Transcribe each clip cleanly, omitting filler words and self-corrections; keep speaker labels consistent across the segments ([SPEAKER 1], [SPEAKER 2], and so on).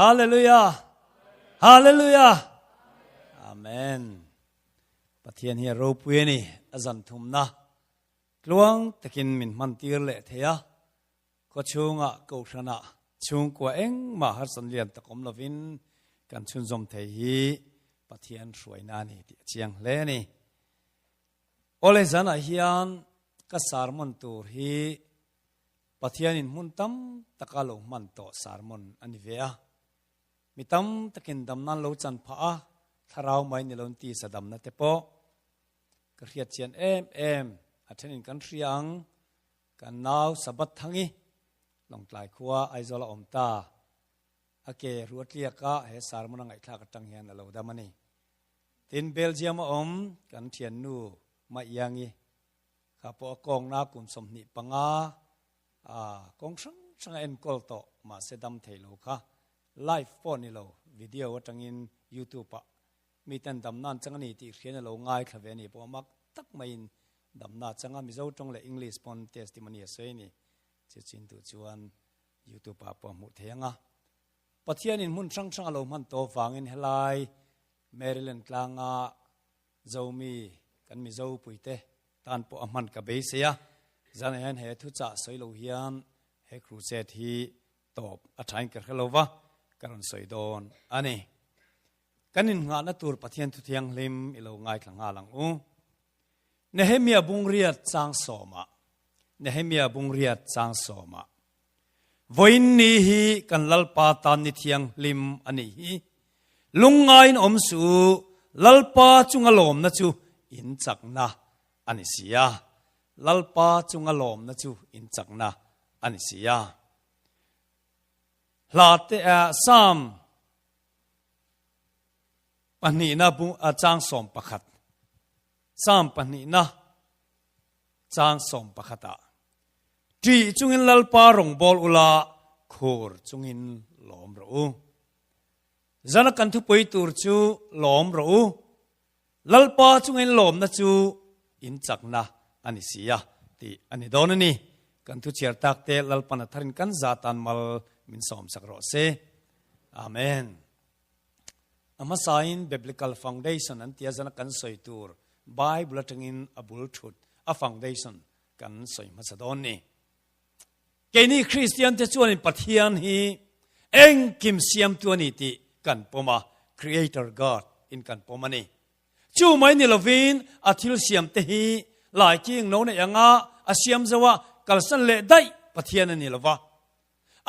[SPEAKER 1] Hallelujah! Hallelujah! Amen. Pathian hi a ropui a ni, a zan thumna tluang takin min hman tir leh thei a, khawchhungah kohhranah chhungkua engmah harsan lian tak awm lovin kan chhunzawm thei hi Pathian hruaina a ni tih a chiang hle a ni. Awle zanah hian ka sermon tur hi Pathianin hmun tam taka lo hman tawh sermon a ni ve a. Mi tam takin dam nan lo chan phah a, thlarau mai ni lo tisa damna te pawh ka hriat chian em em a thenin kan hria ang. Kan nau Sabbath Thangi Lawngtlai khua Aizawl a awm ta. A ke ruatliaka he sermon a ngaihthlak atang hian a lo dam a ni. Tin, Belgium a awm kan thiannu Maiangi kha pawh a kawngna kum 25 a kawng hrang hrang a enkawl tawh mahse dam thei lo kha live pawh ni lo video atangin youtube ah mi ten damna an chang a ni tih hrian a lo ngaithla ve a ni pawh mak tak maiin damna a chang a Mizo tawng leh English pawn testimony a sawi a ni chu chin duh chuan youtube ah pawh a hmuh thei ang a Pathianin hmun hrang hrang a lo hman tawh vangin helai Maryland tlanga Zomi kan Mizo puite tan pawh a hman ka beisei a, zanah hian he thuchah sawi lo hian he crusade hi tawp a thain ka hre lo va, ka rawn sawi dawn a ni. Kan innghahna tur Pathian Thuthianghlim i lo ngaithla nghal ang u. Nehemia bungriat chang sawmah Nehemia bungriat chang sawmah Vawiin ni hi kan Lalpa tan ni thianghlim a nih hi. Lungngaiin awm suh u, Lalpa chunga lawmna chu in chakna a ni si a. Lalpa chunga lawmna chu in chakna a ni si a. Hla te Psalm pahnihna chang 11 Psalm pahnihna Chang 11 ah, Ṭih chungin Lalpa rawngbâwl ula, khur chungin lâwm rawh u. Zana kan thupui tur chu lâwm rawh u, Lalpa chungin lâwmna chu in chakna a ni si a, tih a ni dawn a ni. Kan thu chhiar tak te Lalpan a tharin kan za tan mal min sawmsak rawh se. Amen. A hmasain Biblical Foundation an tia zana kan sawi tur Bible atangin a bul thut a foundation kan sawi hmasa dawn ni. Keini Kristian te chuanin Pathian hi engkim siamtu a ni tih kan pawm a, Creator God in kan pawm a ni. Chu mai ni lovin a thil siam te hi lai king no neih anga a siam zo a kalsan leh daih Pathian a ni lova.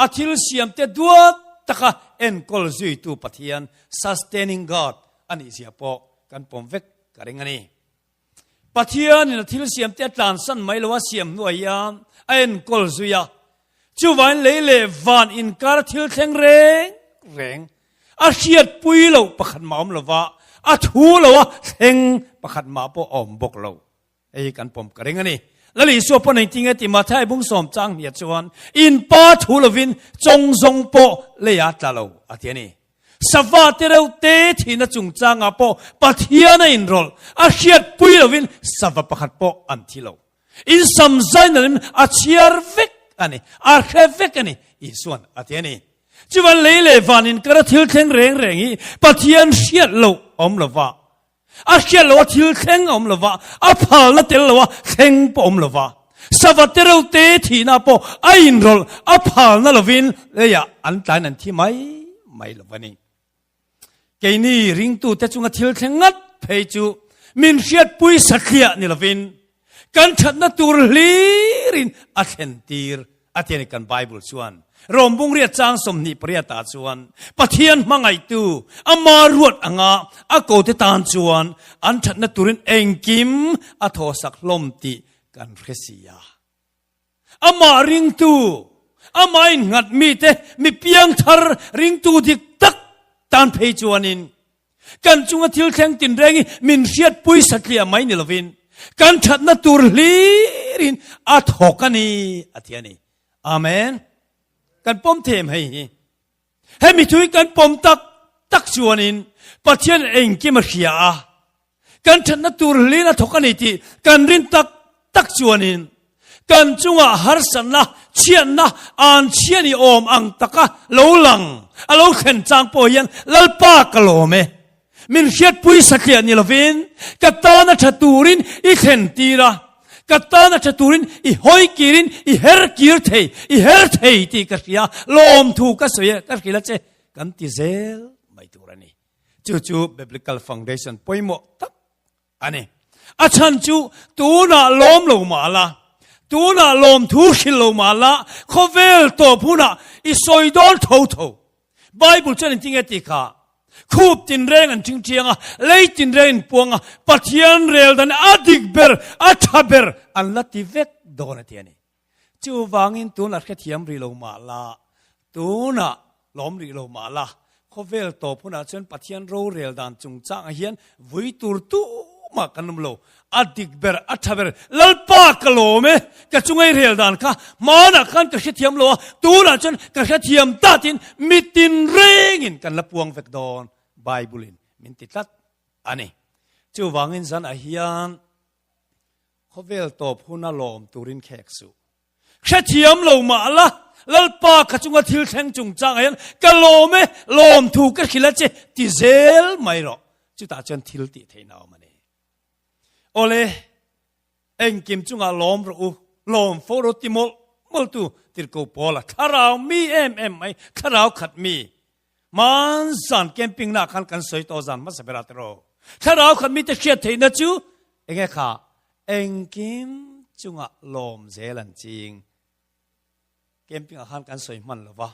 [SPEAKER 1] A thil siamte duat taka enkawl zuitu Pathian, sustaining God, a nihzia pawh kan pawm vek ka ring a ni. Pathianin a thil siamte a tlansan mai lo a siam hnuah hian a enkawl zui a. Chuvain lei leh van inkar thil thleng reng reng a hriatpui loh pakhat mah awm lova, a thu lo a thleng pakhat mah pawh a awm bawk lo. Hei hi kan pawm ka ring a ni. Lal Isua pawn engtin nge ti Mathai bung sawm chang hniah chuan in pa thu lovin chawng zawng pawh lei a tla lo a ti a ni. Sava te reuh te thihna chungchangah pawh Pathian a inrawlh a hriatpui lovin sava pakhat pawh an thi lo. In sam zai nalhin a chhiar vek a ni, a hre vek a ni Isuan a ti a ni. Chuvan lei leh van inkara thil thleng reng reng hi Pathian hriat loh a awm lova, A hriat loh a thil thleng a awm lo va, a phalna tel lo a thleng pawh a awm lo va. Sava te reuh te thihna pawh a inrawlh a phalna lovin leiah an tlain an thi mai mai lo va ni. Keini ringtute chunga thil thleng ngat phei chu min hriatpui sathliah ni lovin kan thatna tur hlirin a thlen tir a ti a ni kan Bible chuan. Rom bungriat chang 28 ah chuan Pathian hmangaihtu ama ruat anga a kote tan chuan an thatna turin engkim a thawsak hlawm tih kan hre si a. Amah ringtu, amah innghat mite mi piangthar ringtu dik tak tan phei chuanin Kan chunga thil thleng tinreng hi min hriatpui satliah mai ni lovin kan thatna tur hlirin a thawk a ni a ti a ni. Amen. Kan pawm them hei hi. Hemi thu hi kan pawm tak tak chuanin Pathian engkim a hria a, kan thatna tur hlirin a thawk a ni tih kan rin tak tak chuanin. Kan chungah harsatna, chhiatna, an chhia ni awm ang taka lo lang, a lo thlen chang pawh hian Lalpa ka lawm e. Min hriatpui satliah ni lovin ka tana tha turin i thlen tir a, ka tana tha turin i hawi kirin i her kir thei, i her thei tih ka hria, lawmthu ka sawi e, ka hrilh a che, kan ti zel mai tur a ni. Chu chu Biblical Foundation pawimawh tak a ni. A chhan chu tunah lawm lo mah la, tunah lawmthu hrilh lo mah la, khawvel tawp hunah i sawi dawn tho tho. Bible chuan engtin nge tih kha? Khup tinreng an ṭhingṭhiang a, lei tinreng in puang a, Pathian rel dan a dik ber, a ṭha ber an la ti vek dawn a ti a ni. Chuvangin tunah hrethiam rih lo mah la, tunah lawm rih lo mah la, khawvel tawp hunah chuan Pathian rorel dan chungchangah hian vui tur tumah kan awm lo. A dik ber, a tha ber, Lalpa ka lawm e, ka chungai rel dan kha hmanah khan ka hrethiam lo a, tunah chuan ka hrethiam tatin mitin rengin kan la puang vek dawn, Bible-in min ti tlat a ni. Chuvangin zanah hian Khawvel tawp huna lawm turin khek suh. Hrethiam lo mah la, Lalpa ka chunga thil thleng chungchangah hian ka lawm e, lawmthu ka hrilh a che ti zel mai rawh. Chutah chuan thil tih theihna a awm a ni. Awle, engkim chungah lawm rawh u, lawm fo rawh ti mawlh mawlhtu Tirhkoh Paula thlarau mi em em mai, thlarau khat mi Hman zan camping na khan kan sawi tawh zan hmasa berah tiraw. Thlarau khat mite hriat theihna chu enge kha engkim chungah lawm zel an ching. Camping ah khan kan sawi hman lova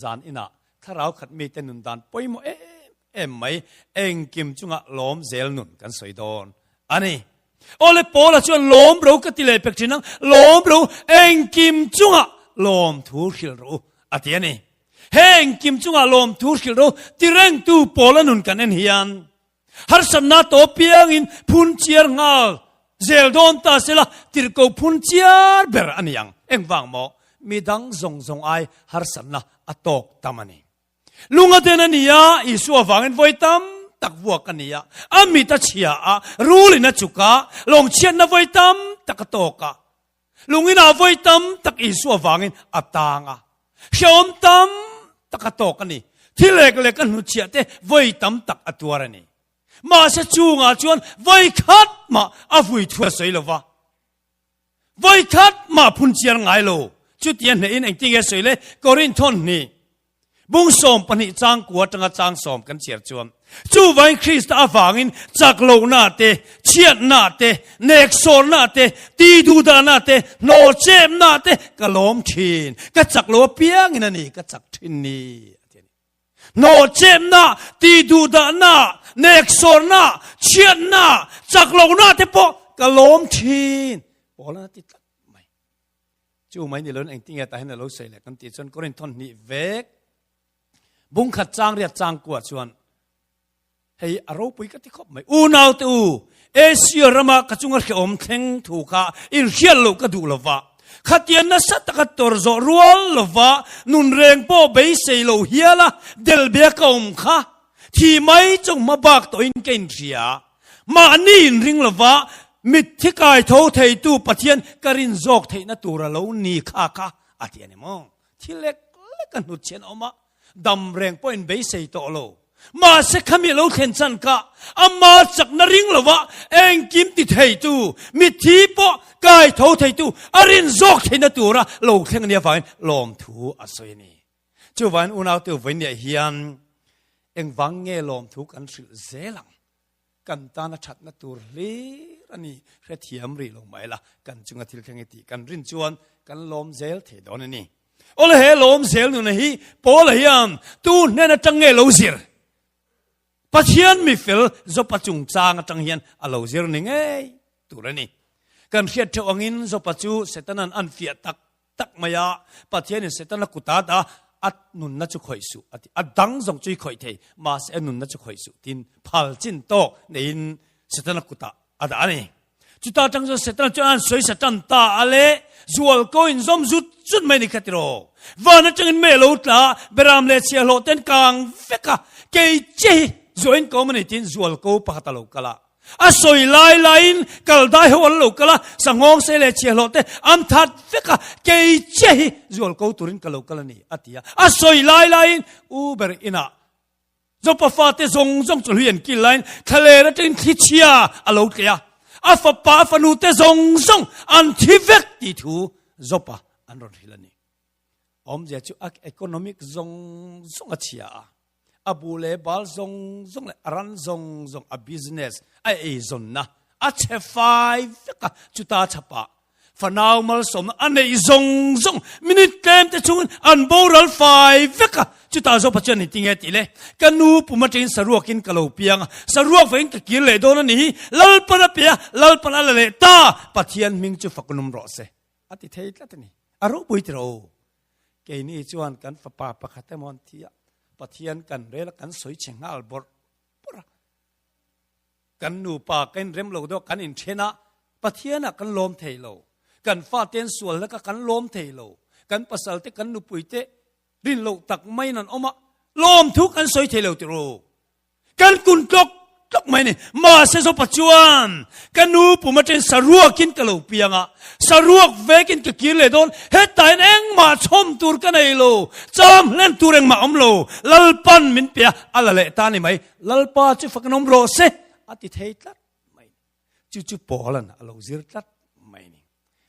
[SPEAKER 1] zan inah thlarau khat mite nun dan pawimawh em em mai engkim chungah lawm zel nun kan sawi dawn a ni. Awle Paula chuan lawm ro ka ti leh pek thin ang, lawm ro engkim chungah lawm thu hrilh rawh u a ti a ni. Heng kim chungah lawmthu hrilh ro tirengtu pawl a nun kan en hian harsatna tawh piangin phun chiar nghal zel dawn ta sela tirhko phun chiar ber a ni ang. Engvang maw? Midang zawng zawng ai harsatna a tawk tam a ni. Lunga den a ni a, Isua vangin vawi tam tak vuak a ni a, a mit a chhia a, rulin a chuk a, lawngchhiatna vawi tam tak a tawk a, Lungin ah vawi tam tak Isua vangin a tang a, hrehawm tam tak a tawk a ni. Thil lek lek a hnutchhiah te vawi tam tak a tuar a ni. Mahse chungah chuan vawi khat mah a vui thu a sawi lo va, vawi khat mah phun chiar ngai lo. Chutia hnehin engtin nge sawi le? Korinthon hnih. Bung 12 chang kua atanga chang sawm kan chhiar chuan, Chuvain Krista avangin chak lohna te, chhiatna te, neksawrna te, tiduhdahna te, hnawhchepna te ka lawm thin, ka chak lo apiangin a ni ka chak thin ni, a ti a ni. Hnawhchepna, tiduhdahna, neksawrna, chhiatna, chak lohna te pawh ka lawm thin, Paula a ti tlat mai. Chu mai ni loin engtin nge tah hian a lo sawi leh kan tih chuan Korinth thawn hnih vek bung khat chang riat chang kuah chuan hei a ropui ka ti khawp mai. Unau te u, Asia rama ka chunga hrehawm thleng thu kha in hriat loh ka duh lova, khatian nasa taka tawr zawh rual lova nun reng pawh beisei lo hiala delbia ka awm kha thi mai chung hma bak tawhin ka inhria. Mahni inring lova mitthi kai tho theitu Pathian ka rin zawk theihna tur a lo ni kha kha a ti a ni maw? Thil lek lek a hnut chhian a awm a, dam reng pawhin beisei tawh lo. Mahse khami lo thlen chan kha ama chakna ring lova engkim ti theitu, mitthi pawh kai tho theitu a rin zawk theihna tura lo thleng a nih avangin lawmthu a sawi a ni. Chuvangin unaute vawinia hian engvang nge lawmthu kan hrilh zel ang? Kan tana thatna tur hlir a ni, hrethiam rih lo mai la, kan chunga thil thleng i tih kan rin chuan kan lawm zel thei dawn a ni. Awle he lawm zel nuna hi Paula hian tu hnen atang nge lo zir? Pathian mi fel Jopa chungchang atang hian a lo zir ni ngei tur a ni. Kan hriat theuh angin Jopa chu Setanan an fiah tak tak mai a, Pathianin Setana kut a dah a, a nunna chu khawih suh a ti. A dang zawng chu i khawih thei, mahse a nunna chu khawih suh tiin phal chin tawk neiin Setana kutah a dah a ni. Chuta atang chuan Setana chuan a han sawi sa tan ta a le, zual ko in zawm zut zut mai ni kha tiraw. Van atangin mei a lo tla a, beram leh chhiahhlawh ten kang vek a, kei che hi zuahin ka awm a ni tiin zual ko pakhat a lo kal a. A sawi lai laiin kaldai ho an lo kal a, sanghawng sei leh chhiahhlawh te an that vek a, kei chiah hi zual ko turin ka lo kal a ni, a ti a. A sawi lai laiin U ber inah Jopa fate zawng zawng chu hlui an kil laiin thlaler atangin thli chhia a lo tleh a, a fapa a fanu te zawng zawng an thi vek tih thu Jopa an rawn hrilh a ni. Awmzia chu a economic zawng zawng a chhia a, a bu leh bal zawng zawng leh a ran zawng zawng a business a eizawnna a chhe fai vek a, chuta chhapah fanau malsawmna a neih zawng zawng minute tlem te chungin an boral fai vek a, chutah zawk Pathian in tinge tih le ka nu pum atangin saruakin ka lo piang a, saruak veiin ka kir leh dawn a ni hi, Lalpan a pe a, Lalpan a la leh ta, Pathian hming chu fakunum rawh se a ti thei tlat a ni, a ropui tiraw aw. Keini chuan kan fapa pakhat emaw an thi a, Pathian kan rel a, kan sawi chhe nghal bawrh bawrh a. Kan nupa ka inrem lo deuh a, kan inthen a, Pathianah kan lawm thei lo. Kan fate an sual hlek a, kan lawm thei lo. Kan pasal te, kan nupui te rin loh tak maiin an awm a, lawmthu kan sawi thei lo tiraw. Kan kun tlawk tlawk mai ni. Mahse Zopa chuan ka nu pum atangin saruakin ka lo piang a, saruak vekin ka kir leh dawn. Hetah hian engmah chhawm tur ka nei lo, cham hlen tur engmah awm lo. Lalpan min pe a, a la leh ta ni mai. Lalpa chu fakin awm rawh se a ti thei tlat mai ni. Chu chu Paula'n a lo zir tlat mai ni.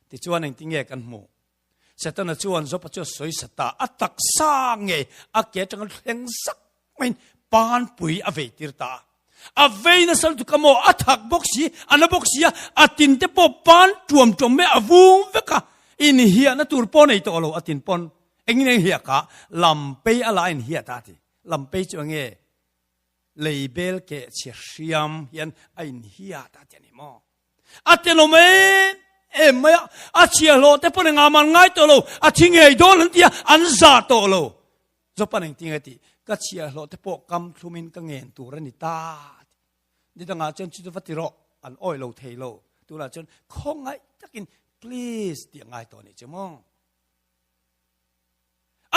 [SPEAKER 1] Tichuan engtinge kan hmuh? Setana chuan Jopa chu a sawi sa ta, a taksa nge a ke atanga thleng zak maiin panpui a vei tir ta a. A vei nasa lutuk a maw, a thak bawk si, a na bawk si a, a tin te pawh pan tuam tuam mai a vung vek a, inhiahna tur pawh nei tawh lo a tin pawn engin eng hiah kha lampei a la a inhiah ta a ti. Lampei chu enge lei bel keh chhe hriam hian a inhiah ta a ti a ni maw? A tenawm em em mai a, a chhiahhlawh te pawn engah man ngai tawh lo, a thi ngei dawn an ti a, an zah tawh lo. Jopan engtin nge tih, ka chhiahhlawh te pawh kam thlumin ka ngen tur a ni ta a ti. Ni dangah chuan chu chu va ti rawh, an awih lo thei lo. Tunah chuan khawngaih takin please tih a ngai tawh a nih chu maw.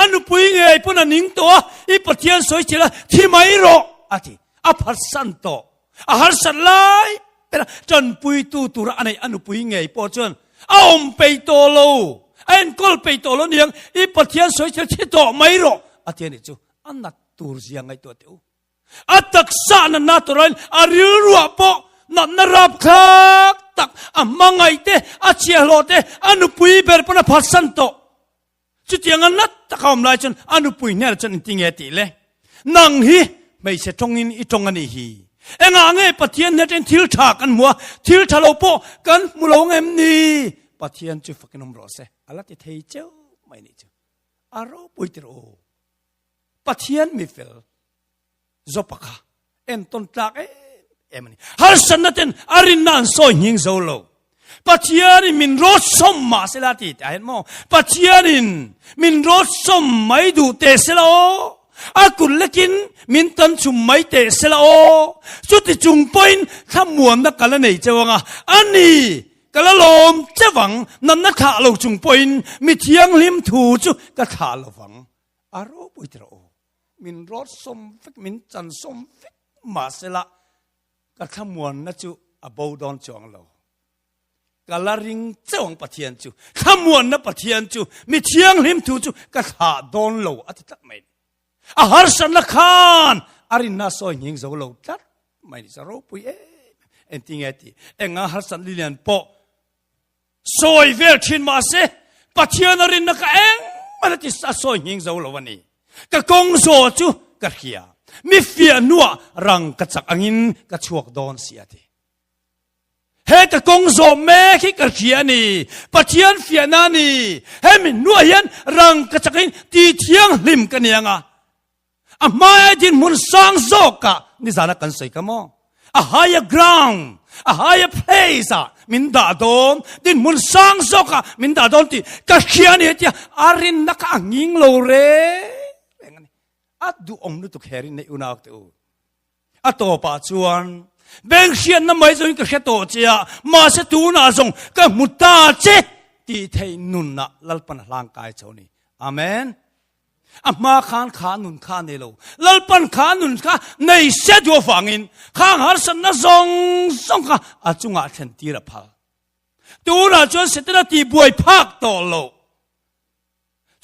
[SPEAKER 1] A nupui ngei pawn a ning tawh a, i Pathian sawi chhilh a, thi mai rawh a ti. A phatsan tawh. A harsat lai ber a, tanpuitu tura a neih a nupui ngei pawh chuan a awm peih tawh lo, a enkawl peih tawh lo niang, i Pathian sawi chhilh thi tawh mai rawh a ti a nih chu. A nat tur zia ngaihtuah teh u. A taksa natna tawrain a rilruah pawh natna rapthlak tak a hmangaih te, a chhiahhlawh te, a nupui ber pawn a phatsan tawh. Chutianga nat taka awm lai chuan a nupui hnenah chuan engti nge tih le? Nang hi hmeichhe tawngin i tawng a nih hi. Engah nge Pathian hnen atangin thil tha kan hmu a, thil tha lo pawh kan hmu lo ngem ni? Pathian chu fakin awm rawh se. A la ti thei cheu mai nih chu. A ropui tir aw. Pathian mi fel Jopa kha entawn tlak em em a ni. Harsatna ten a rinna an sawi nghing zo lo. Pathianin min rawt sawm mah sela ti tih ah hian maw Pathianin min rawt sawm mai duh teh sela aw, a kut lekin min tan chhum mai teh sela aw, chuti chung pawhin thlamuanna ka la nei cheu anga a ni, ka la lawm cheu ang, natna thlah lo chung pawhin mi thianghlim thu chu ka thlah lo vang. A ropui tirh aw. Min rawt sawm vek, min chan sawm vek mahsela ka thlamuanna chu a bo dawn chuang lo. Ka la ring cheu ang Pathian chu, thlamuanna Pathian chu, mi thianghlim thu chu ka thlah dawn lo a ti tlat mai ni. A harsatna khan a rinna sawi nghing zo lo tlat mai ni. Sa ropui em em. Engtinge ti? Enga harsat lilian pawh Sawi vel thin mahse Pathian a rinna ka engmah a ti a sawi nghing zo lo a ni. Ka kawng zaw chu ka hria. Mi fiah hnuah rang ka chak angin ka chhuak dawn si a ti. He ka kawng zawh mek hi ka hria a ni. Pathian fiahna a ni. He mi hnuah hian rang ka chak angin ti thianghlim ka ni ang a. A hmaia dinhmun sang zawkah nizana kan sawi ka maw? A higher ground, a higher place ah min dah dawn, dinhmun sang zawkah min dah dawn tih ka hria a ni tia a rinna kha a nghing lo reng reng a ni. A duhawm lutuk he rinna i unau te u. A tawpah chuan beng hriatna mai zawngin ka hre tawh che a, mahse tunah zawng ka hmu ta che tih theih nunah Lalpan a hlangkai chho a ni. Amen. A hma khan kha nun kha a nei lo. Lalpan kha nun kha nei se duh avangin khang harsatna zawng zawng kha a chungah thlen tir a phal. Tunah chuan Setana tihbuai phak tawh lo.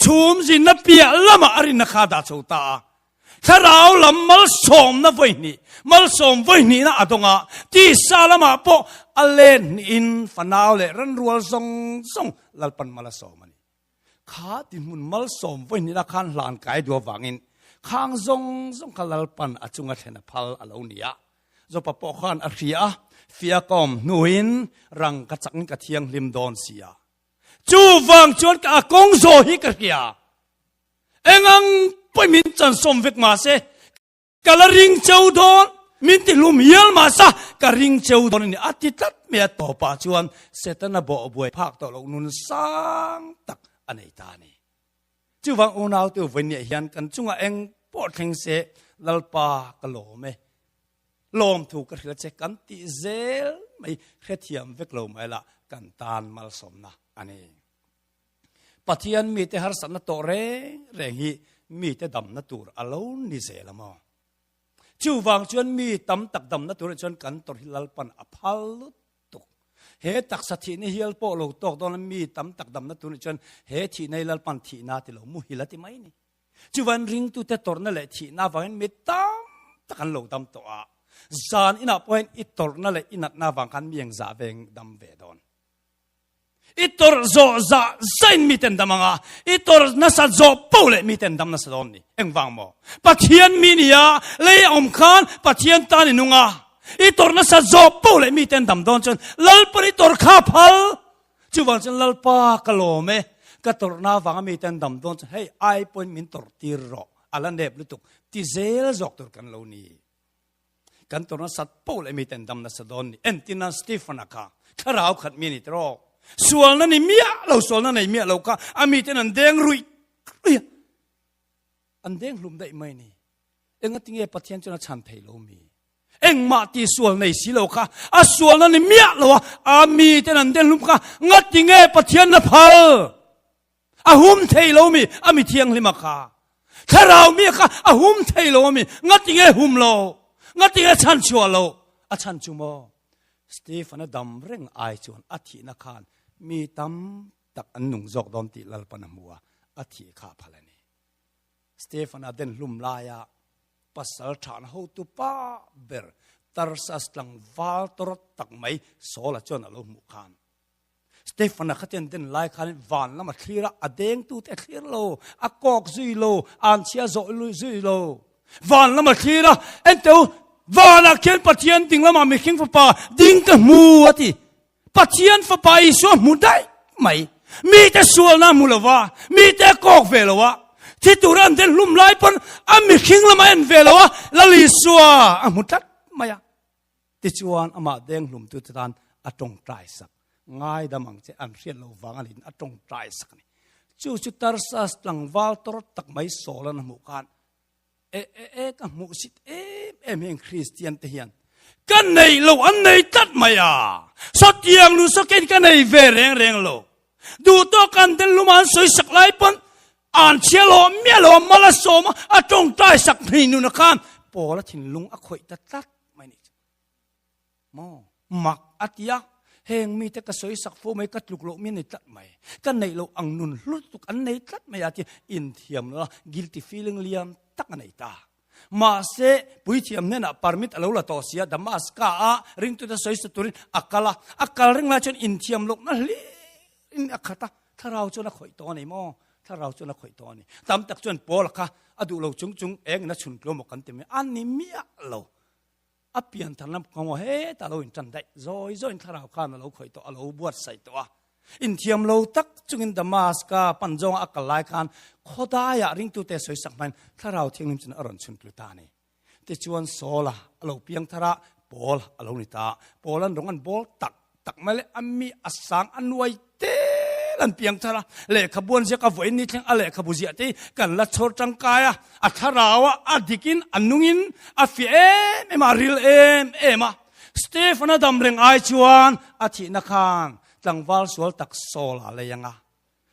[SPEAKER 1] Chhum zinna piah lamah a rinna kha a dah chho ta a. Thlarau lam malsawmna vawi hnih, malsawm vawi hnihna a dawng a, tisa lamah pawh a let hnihin fanau leh ranrual zawng zawng Lalpan mal a sawm a ni. Kha tihmun malsawm vawi hnihna khan hlan kai duh avangin khang zawng zawng kha Lalpan a chunga thlen a phal a lo ni a. Jopa pawh khan a hria a, fiah ka awm hnuin rang ka chakin ka thianghlim dawn si a. Chuvang chuan ka a kawng zawh hi ka hria. Engang pawhin min chansawm vek mahse ka la ring cheu dawn, min ti hlum hial mahsa ka ring cheu dawn a ni a ti tlat mai a. Tawpah chuan Setana bawh buai phak tawh loh nun sang tak a nei ta a ni. Chuvang unaute vawinia hian kan chungah eng pawh thleng se Lalpa ka lawm e. Lawmthu ka hrilh a che kan tih zel mai hrethiam vek lo mai lah kan tan malsawmna a ni. Pathian mite harsatna tawh reng reng hi mite damna tur a lo ni zel a maw? Chuvang chuan mi tam tak damna tur ah chuan kan tawrh hi Lalpan a phal lutuk. He taksa thihna hial pawh lo tawk dawn a mi tam tak damna tur nih chuan he thihna hi Lalpan thihna ti lo muhil a ti mai ni. Chuvan ringtute tawrhna leh thihna avangin mi tam tak an lo dam tawh a, zan inah pawh hian i tawrhna leh i natna avang khan mi engzah veng dam ve dawn. I tawrh zawh zah zain mi ten dam anga, i tawrh nasa zawh poh leh mi ten dam nasa dawn ni. Engvang maw? Pathian mi nia lei a awm khan Pathian tan i nung a, i tawrh nasa zawh poh leh mi ten dam dawn chuan Lalpan i tawrh kha phal. Chuvang chuan Lalpa ka lawm e, ka tawrhna avanga mite an dam dawn chuan hei ai pawhin min tawrh tir rawh, a la nep lutuk, ti zel zawk tur kan lo ni. Kan tawrh nasat poh leh mite an dam nasa dawn ni. Entirna Stephen-a kha thlarau khat mi a ni tawk. Sualna ni miah lo, sualna nei miah lo kha a miten an deng ruih ruih a, an deng hlum daih mai ni. Engatinge Pathian chuan a chhan thei lo mi? Engmah ti sual nei si lo kha a sualna ni miah lo a, a mi ten an den hlum kha ngatinge Pathian na phal? A hum thei lo mi a mi thianghlima kha? Thlarau mi kha a hum thei lo a mi? Ngatinge hum lo? Ngatinge chhan chhuah lo? A chhan chu maw? Stephen a dam reng ai chuan a thihna khan mi tam tak an nung zawk dawn tih Lalpan a hmu a, a thih kha a phal a ni. Stefan-a den hlum laia pasal thahna hotu pa ber Tarsus tlangval tawrh tak mai Saul-a chuan a lo hmuh khan Stefan-a khatian den lai khan van lam a thlir a, a dengtute a thlir lo, a kawk zui lo, an chhia zawh zui lo. Van lam a thlir a, Enteu, vanah khian Pathian ding lamah mihring fapa ding ka hmu a ti. Pathian Fapa Isua hmu daih mai. Mite sualna a hmu lo va, mite a kawk ve lo a, thi tura an den hlum lai pawn a mihring lama en ve lo a, Lal Isua a hmu tlat mai a. Tichuan amah deng hlumtute tan a tawngtai sak. Ngaidam ang che an hriat lo vang a niin a tawngtai sak a ni. Chu chu Tarsas tlangval tawr tak mai Saul-an a hmuh khan E e e ka hmuh sit em em heng Kristian te hian ka nei lo an nei tlat mai a sawtiang lu sawkin ka nei ve reng reng lo duh tawk an den luma an sawi sak lai pawn an chhia lo miah lo mal a sawm a a tawngtai sak hni nuna khan Paul a thinlung a khawih ta tlat mai ni Maw? Mak a ti a, heng mite ka sawi sak fo mai, ka tluk loh mi a ni tlat mai, ka neih loh ang nun hlutuk an nei tlat mai a ti inthiam lo a, guilty feeling lian tak a nei ta. Mahse, puithiam hnenah permit a lo la tawh si a, Damaska a ringtute sawi sa turin a kal a, a kal reng lai chuan inthiam lohna hlirin a khat a, thlarau chuan a khawih tawh a ni maw? Thlarau chuan a khawih tawh a ni. Tam tak chuan Paul-a kha a duh lo chung chung engin a chhun tlawm maw kan ti mai, a ni miah lo. A pian thar lam kawng aw hetah lo intan daih zawi zawiin thlarau khan a lo khawih tawh a lo buatsaih tawh a. Inthiam lo tak chungin Damaska pan zawnga a kal lai khan khawdaiah ringtute sawisak hmain thlarau thianghlim chuan a rawn chhun tlu ta a ni. Tichuan Saul-a a lo piang thar a, Paul a lo ni ta. Paul-a'n rawng an bawl tak tak mai le a mi a sang a nuai tel an piang thar a lehkhabu an ziak a vawiin ni thleng a lehkhabu ziah te hi kan la chhawr tangkai a a thlarau a a dikin a nungin a fiah em em a a ril em em a Stephen a dam reng ai chuan a thihna khan tlangval sual tak Saul a lei ang a.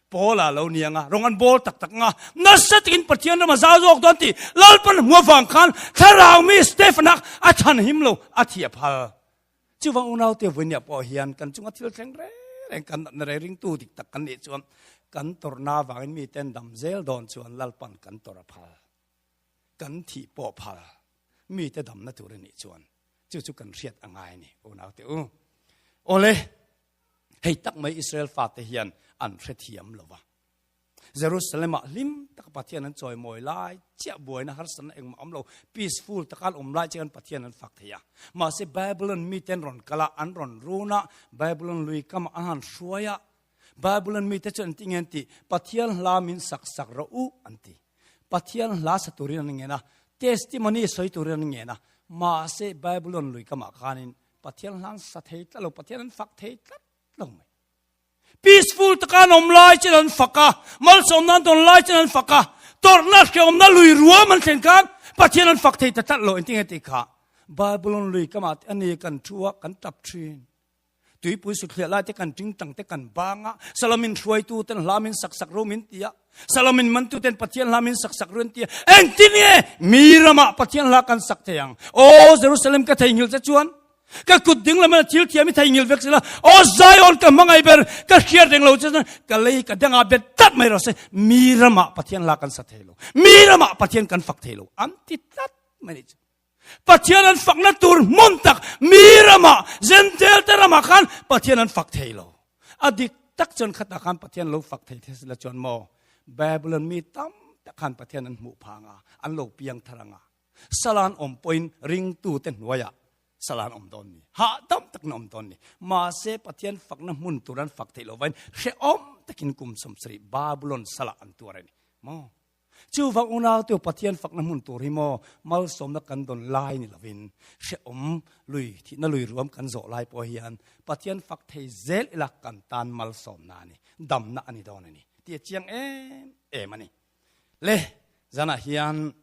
[SPEAKER 1] Paula lo ni anga, rawng an bawl tak tak anga, nasa takin Pathian ram a zau zawk dawn tih Lalpan hmu avang khan thlarau mi Stephen-a a chhan him lo, a thi a phal. Chuvang unaute vawinia pawh hian kan chunga thil thleng reng reng kan natna reng ringtu dik tak kan nih chuan kan tawrhna avangin miten dam zel dawn chuan Lalpan kan tawrh a phal. Kan thih pawh phal. Mite damna tur a nih chuan chu chu kan hriat a ngai a ni unaute u. Awle, hei tak mai Israel fate hian an hrethiam lo va. Jerusalem-ah hlim taka Pathian an chawimawi lai chiah buaina harsatna engmah awm lo, peaceful taka an awm lai chiah khan Pathian an fak thei a. Mahse Babylon mite an rawn kal a, an rawn run a, Babylon lui kamah an han hruai a. Babylon mite chu an ti nge an ti, Pathian hla min sak sak rawh u an ti. Pathian hla sa turin an ngen a, testimony sawi turin an ngen a. Mahse Babylon lui kamah khanin Pathian hla an sa thei tlat lo, Pathian an fak thei tlat lo mai. Peaceful taka an awm lai chin an fak a, malsawmna an dawn lai chin an fak a, tawrhna hrehawmna lui ruam an thlen khan Pathian an fak thei ta tlat lo. Engtin nge tih kha? Babylon lui kamah te ani kan thu a, kan tap thin. Tuipui suthliah lai te kan tingtang te kan bang a, Salamin hruaitu ten hla min sak sak ru min ti a, Salamin mantu ten Pathian hla min sak sak ru an ti a. Engtin nge mi ramah Pathian hla kan sak thei ang? Aw Jerusalem ka theihnghilh che chuan Ka kut ding lam in a thil thiam i theihnghilh vek sela, Aw Zion ka hmangaih ber, ka hriat reng lo che chuan ka lei ka dangah bet tlat mai rawh se, mi ramah Pathian hla kan sa thei lo, mi ramah Pathian kan fak thei lo, an ti tlat mai nih chu. Pathian an fakna tur hmun tak mi ramah, Gentile te ramah khan Pathian an fak thei lo. A dik tak chuan khatah khan Pathian lo fak thei the sela chuan maw, Babylon mi tam tak khan Pathian an hmuh phang a, an lo piang thar ang a. Salan awm pawhin ringtute hnuaiah salan awm dawn ni, hahdam takin awm dawn ni. Mahse, Pathian fakna hmun tur an fak theih loh vain hrehawm takin kum 70 Babulon salah an tuar a ni maw? Chuvang unaute Pathian fakna hmun tur hi maw malsawmna kan dawn lai ni lovin hrehawm lui thihna lui ruam kan zawh lai pawh hian Pathian fak thei zel ila kan tan malsawmna a ni, damna a ni dawn a ni tih a chiang em em a ni. Le, zanah hian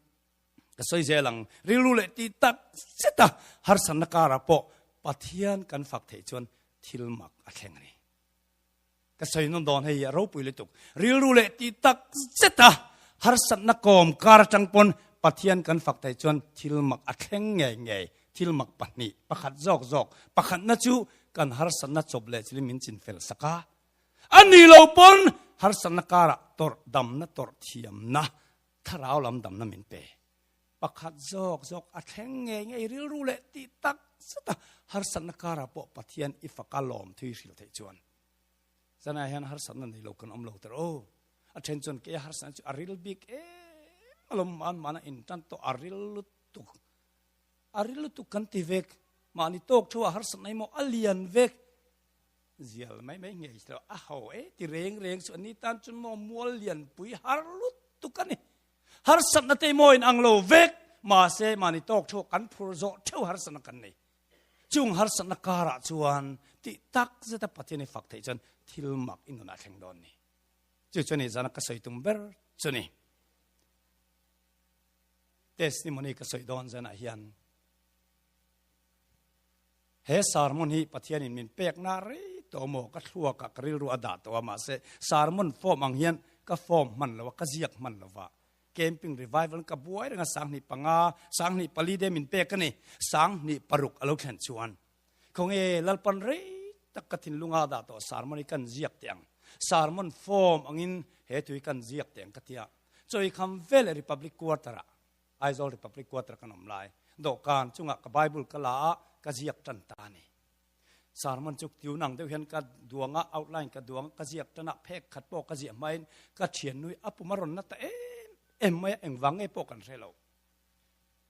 [SPEAKER 1] Ka sawi zel ang, rilru leh tih tak zet a harsatna karah pawh Pathian kan fak theih chuan thil mak a thleng a ni. Ka sawi nawn dawn hei a ropui lutuk. Rilru leh tih tak zet a harsatna kawm kar atang pawn Pathian kan fak theih chuan thil mak a thleng ngei ngei. Thil mak pahnih, pakhat zawk zawk. Pakhatna chu kan harsatna chawp leh chilin min chinfel sak a. A ni lo pawn harsatna karah tawrh damna tawrh thiamna Thlarau lam damna min pe. Pakhat zawk zawk a thleng ngei ngei rilru leh tih tak zet a harsatna karah pawh Pathian i faka lawm thui hrilh theih chuan zanah hian harsatna nei lo kan awm lo ter aw. A then chuan kei a harsatna chu a ril bik em alawm man mana in tan tawh a ril lutuk. A ril lutuk kan ti vek. Mahni tawk thu a harsatna hi maw a lian vek. Zial mai mai ngei lo a ho e ti reng reng chu ani tan chuan maw mual lian pui har lutuk a ni. Harsatna te maw in ang lo vek mahse mahni tawk theuh kan phur zawh theuh harsatna kan nei. Chung harsatna karah chuan tih tak zeta Pathian i fak theih chuan thil mak i nunah thleng dawn ni. Chu chu ni zana ka sawi tum ber chu ni. Testimony ka sawi dawn zanah hian He sermon hi Pathianin min pekna rei tawh maw? Ka thluakah ka rilru a dah tawh a, mahse sermon form ang hian ka form hman lo a, ka ziak hman lo va. Camping revival ka buai reng a, 5005, 54 de min pek a ni, 56 a lo thlen chuan khawnge Lalpan rei tak ka thinlunga a dah tawh sermon hi kan ziak teh ang, sermon form angin he thu hi kan ziak teh ang ka ti a, chawikham veleh Republic Quarter-ah Aizawl Republic Quarter kan awm lai dawhkan chungah ka Bible ka la a, ka ziak tan ta a ni. Sermon chu tune ang deuh hian ka duang a, outline ka duang a, ka ziak tan a, phek khat pawh ka ziah hmain ka thiannui a pum a rawn na ta em em mai a, engvang nge pawh kan hre lo.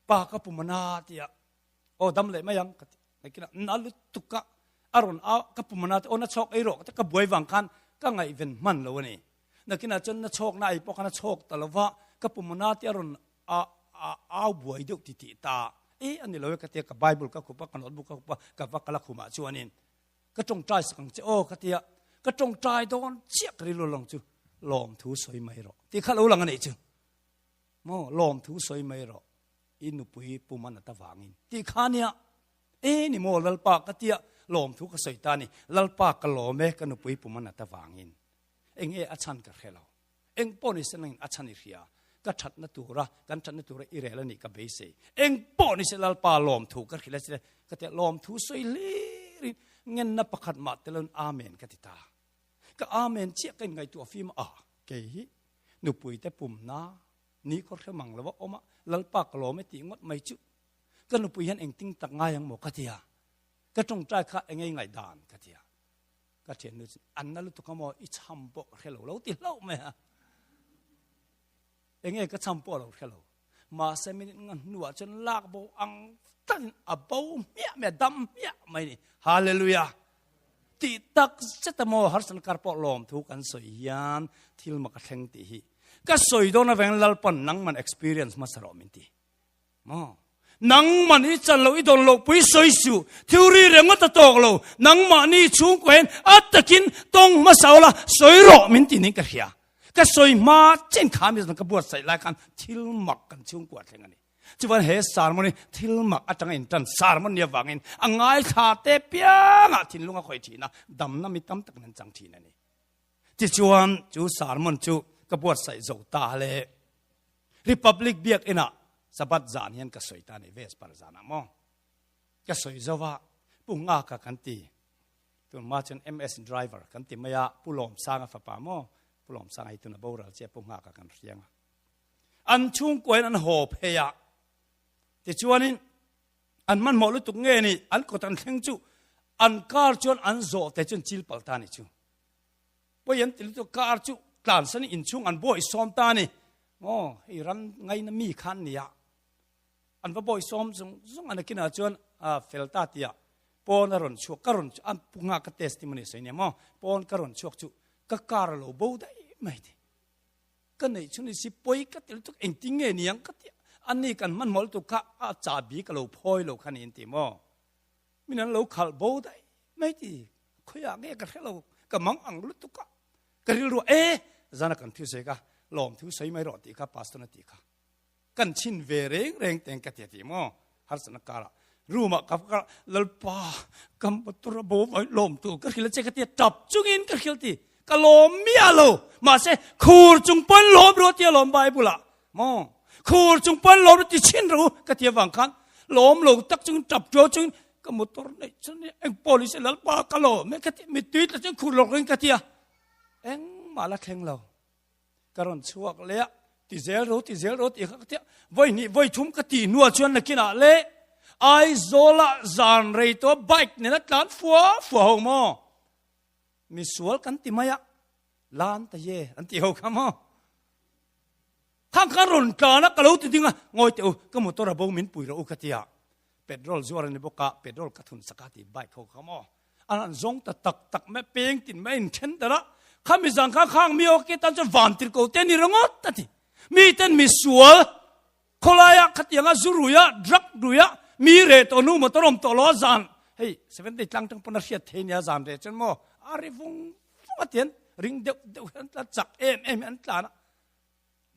[SPEAKER 1] Pa ka pum a na tia, aw dam leh mai ang ka ti. Nakinah na lutuk a, a rawn au ka pum a na tia, aw na chhawk ei rawh ka ti, ka buai vang khan ka ngaihven hman lo a ni. Nakinah chuan na chhawk na ei pawh khan a chhawk ta lo va, ka pumuna te a rawn a a au buai deuh ti tih ta. E a ni lo e ka tia, ka Bible ka khup a, ka notebook ka khup a, ka va kal a khumah chuanin ka tawngtai sak ang che aw ka tia, ka tawngtai dawn chiah ka rilru lang chu lawmthu sawi mai rawh tih kha lo lang a nih chu. Maw lawmthu sawi mai rawh i nupui pum a nat avangin tih kha nia. E ni maw Lalpa ka tia lawmthu ka sawi ta a ni, Lalpa ka lawm e ka nupui pum a nat avangin. Eng nge a chhan ka hre lo. Eng pawh ni se nangin a chhan i hria. Ka thatna tura, kan thatna tura i rel a nih ka beisei. Eng pawh ni se Lalpa lawmthu ka hrilh a che. Ka ti a, lawmthu sawi hlirin ngenna pakhat mah tel loin Amen ka ti ta. Ka Amen chiah ka inngaihtuah fim a, kei hi nupuite pumna ni khaw hre mang lova awm a, Lalpa ka lawm e tih ngawt mai chu ka nupui hian engtin tak ngai ang maw ka ti a. Ka tawngtai kha engei ngaihdan ka ti a. Ka thiannu chu an na lutuk a maw i cham pawh ka hre lo lo ti hlauh mai a. Enge ka cham pawh lo hre lo. Mahse minute nga hnuah chuan lak bo ang takin a bo hmiah mai a, dam hmiah mai ni. Hallelujah! Ti tak zet a maw harsatna kar pawh lawmthu kan sawi hian thil mak a thleng tih hi ka sawi dawn avangin Lalpan nangman experience hmasa rawh min ti. Maw? Nangman i chan lo i dawn loh pui sawi suh, theory rengawt a tawk lo, nangmahni chhungkua hian a takin tawng hmasa ula sawi rawh min ti ning ka hria. Ka sawi hma chen kha mi zan ka buatsaih lai khan thil mak kan chhungkua thleng a ni. Chuan he sermon hi thil mak atanga intan sermon ni avangin a ngaithla te piangah thinlung a khawih thin a, damna mi tam takin an chang thin a ni. Tichuan chu sermon chu ka buatsaih zo ta le. Republic biakinah Sabbath zan hian ka sawi ta a ni, Vesper zanah maw? Ka sawi zo va, Pu Nghaka kan ti, tunhma chuan MS driver kan ti mai a, Pu Lawmsanga fapa maw? Pu Lawmsanga hi tuna boral chiah Pu Nghaka kan hriang a. An chhungkua in an haw phei a, tichuanin an hmanhmawh lutuk nge ni, an kawt an thleng chu an car chuan an zawh te chuan chil palh ta a ni chu. Pawi an ti lutuk car chu tlansan in inchhung an bawi sawm ta a ni. Aw, hei ram ngaina mi kha an nia. An va bawi sawm zung zung a nakinah chuan a fel ta tia pawn a rawn chhuak ka rawn a pu nga ka testimony sawi nia maw pawn ka rawn chhuak chu ka car a lo bo daih mai ti. Ka neih chu ni si pawi ka ti lutuk engtin nge niang ka ti ani kan hmanhmawh lutuk kha a chahbi ka lo phawi lo kha niin ti maw. Min an lo khalh bo daih mai ti khawiah nge ka hre lo ka mang ang lutuk a ka rilru e zana kan thu sawi ka lawm thu sawi mai rawh tih kha pastor na tih kha kan chin ve reng reng teng ka tia ti maw harsatna kara room ah ka ka lalpa ka motor a bo vai lawm tu ka hril che ka tia tap chungin ka hril ti ka lawm miah lo mahse khur chung pawn lawm rawh tia lawm bible ah Maw? Khur chung pawn lawm ti chin ru ka ti avang khan lawm lo tak chung tap tuau chung ka motor nei chuan eng police lalpa ka lawm e ka ti mittui tla chuan khur lawk in ka ti a engmah la thleng lo ka rawn chhuak leh a ti zel ro ti zel ro ti kha ka ti a vawi hnih vawi thum ka ti hnuah chuan nakinah le Aizawla zan rei tawh bike nena tlan fua fua ho maw misual kan ti mai a lan ta ye an ti ho kha maw Khang kha rawn tlan a, ka lo ti ding a, ngawi teh u, ka motor a bo min pui rawh u ka ti a, petrol zuar a ni bawk a, petrol ka thun sak a ti bike ho kha maw, an han zawng ta tak tak mai, peng tin mai a inthen darh a, khami zan khan khang mi awk tan chuan van tir ko te a ni ringawt a ti, mi ten misual khawlaia khatianga zu ruia, drug ruia, mi reh tawh hnu motor awm tawh lo a zan, hei seven day tlang tang pawn a hriat thei nia zan reh chuan maw a ri vung vung a ti an ring deuh deuh hian an tlan chak em em hi an tlan a.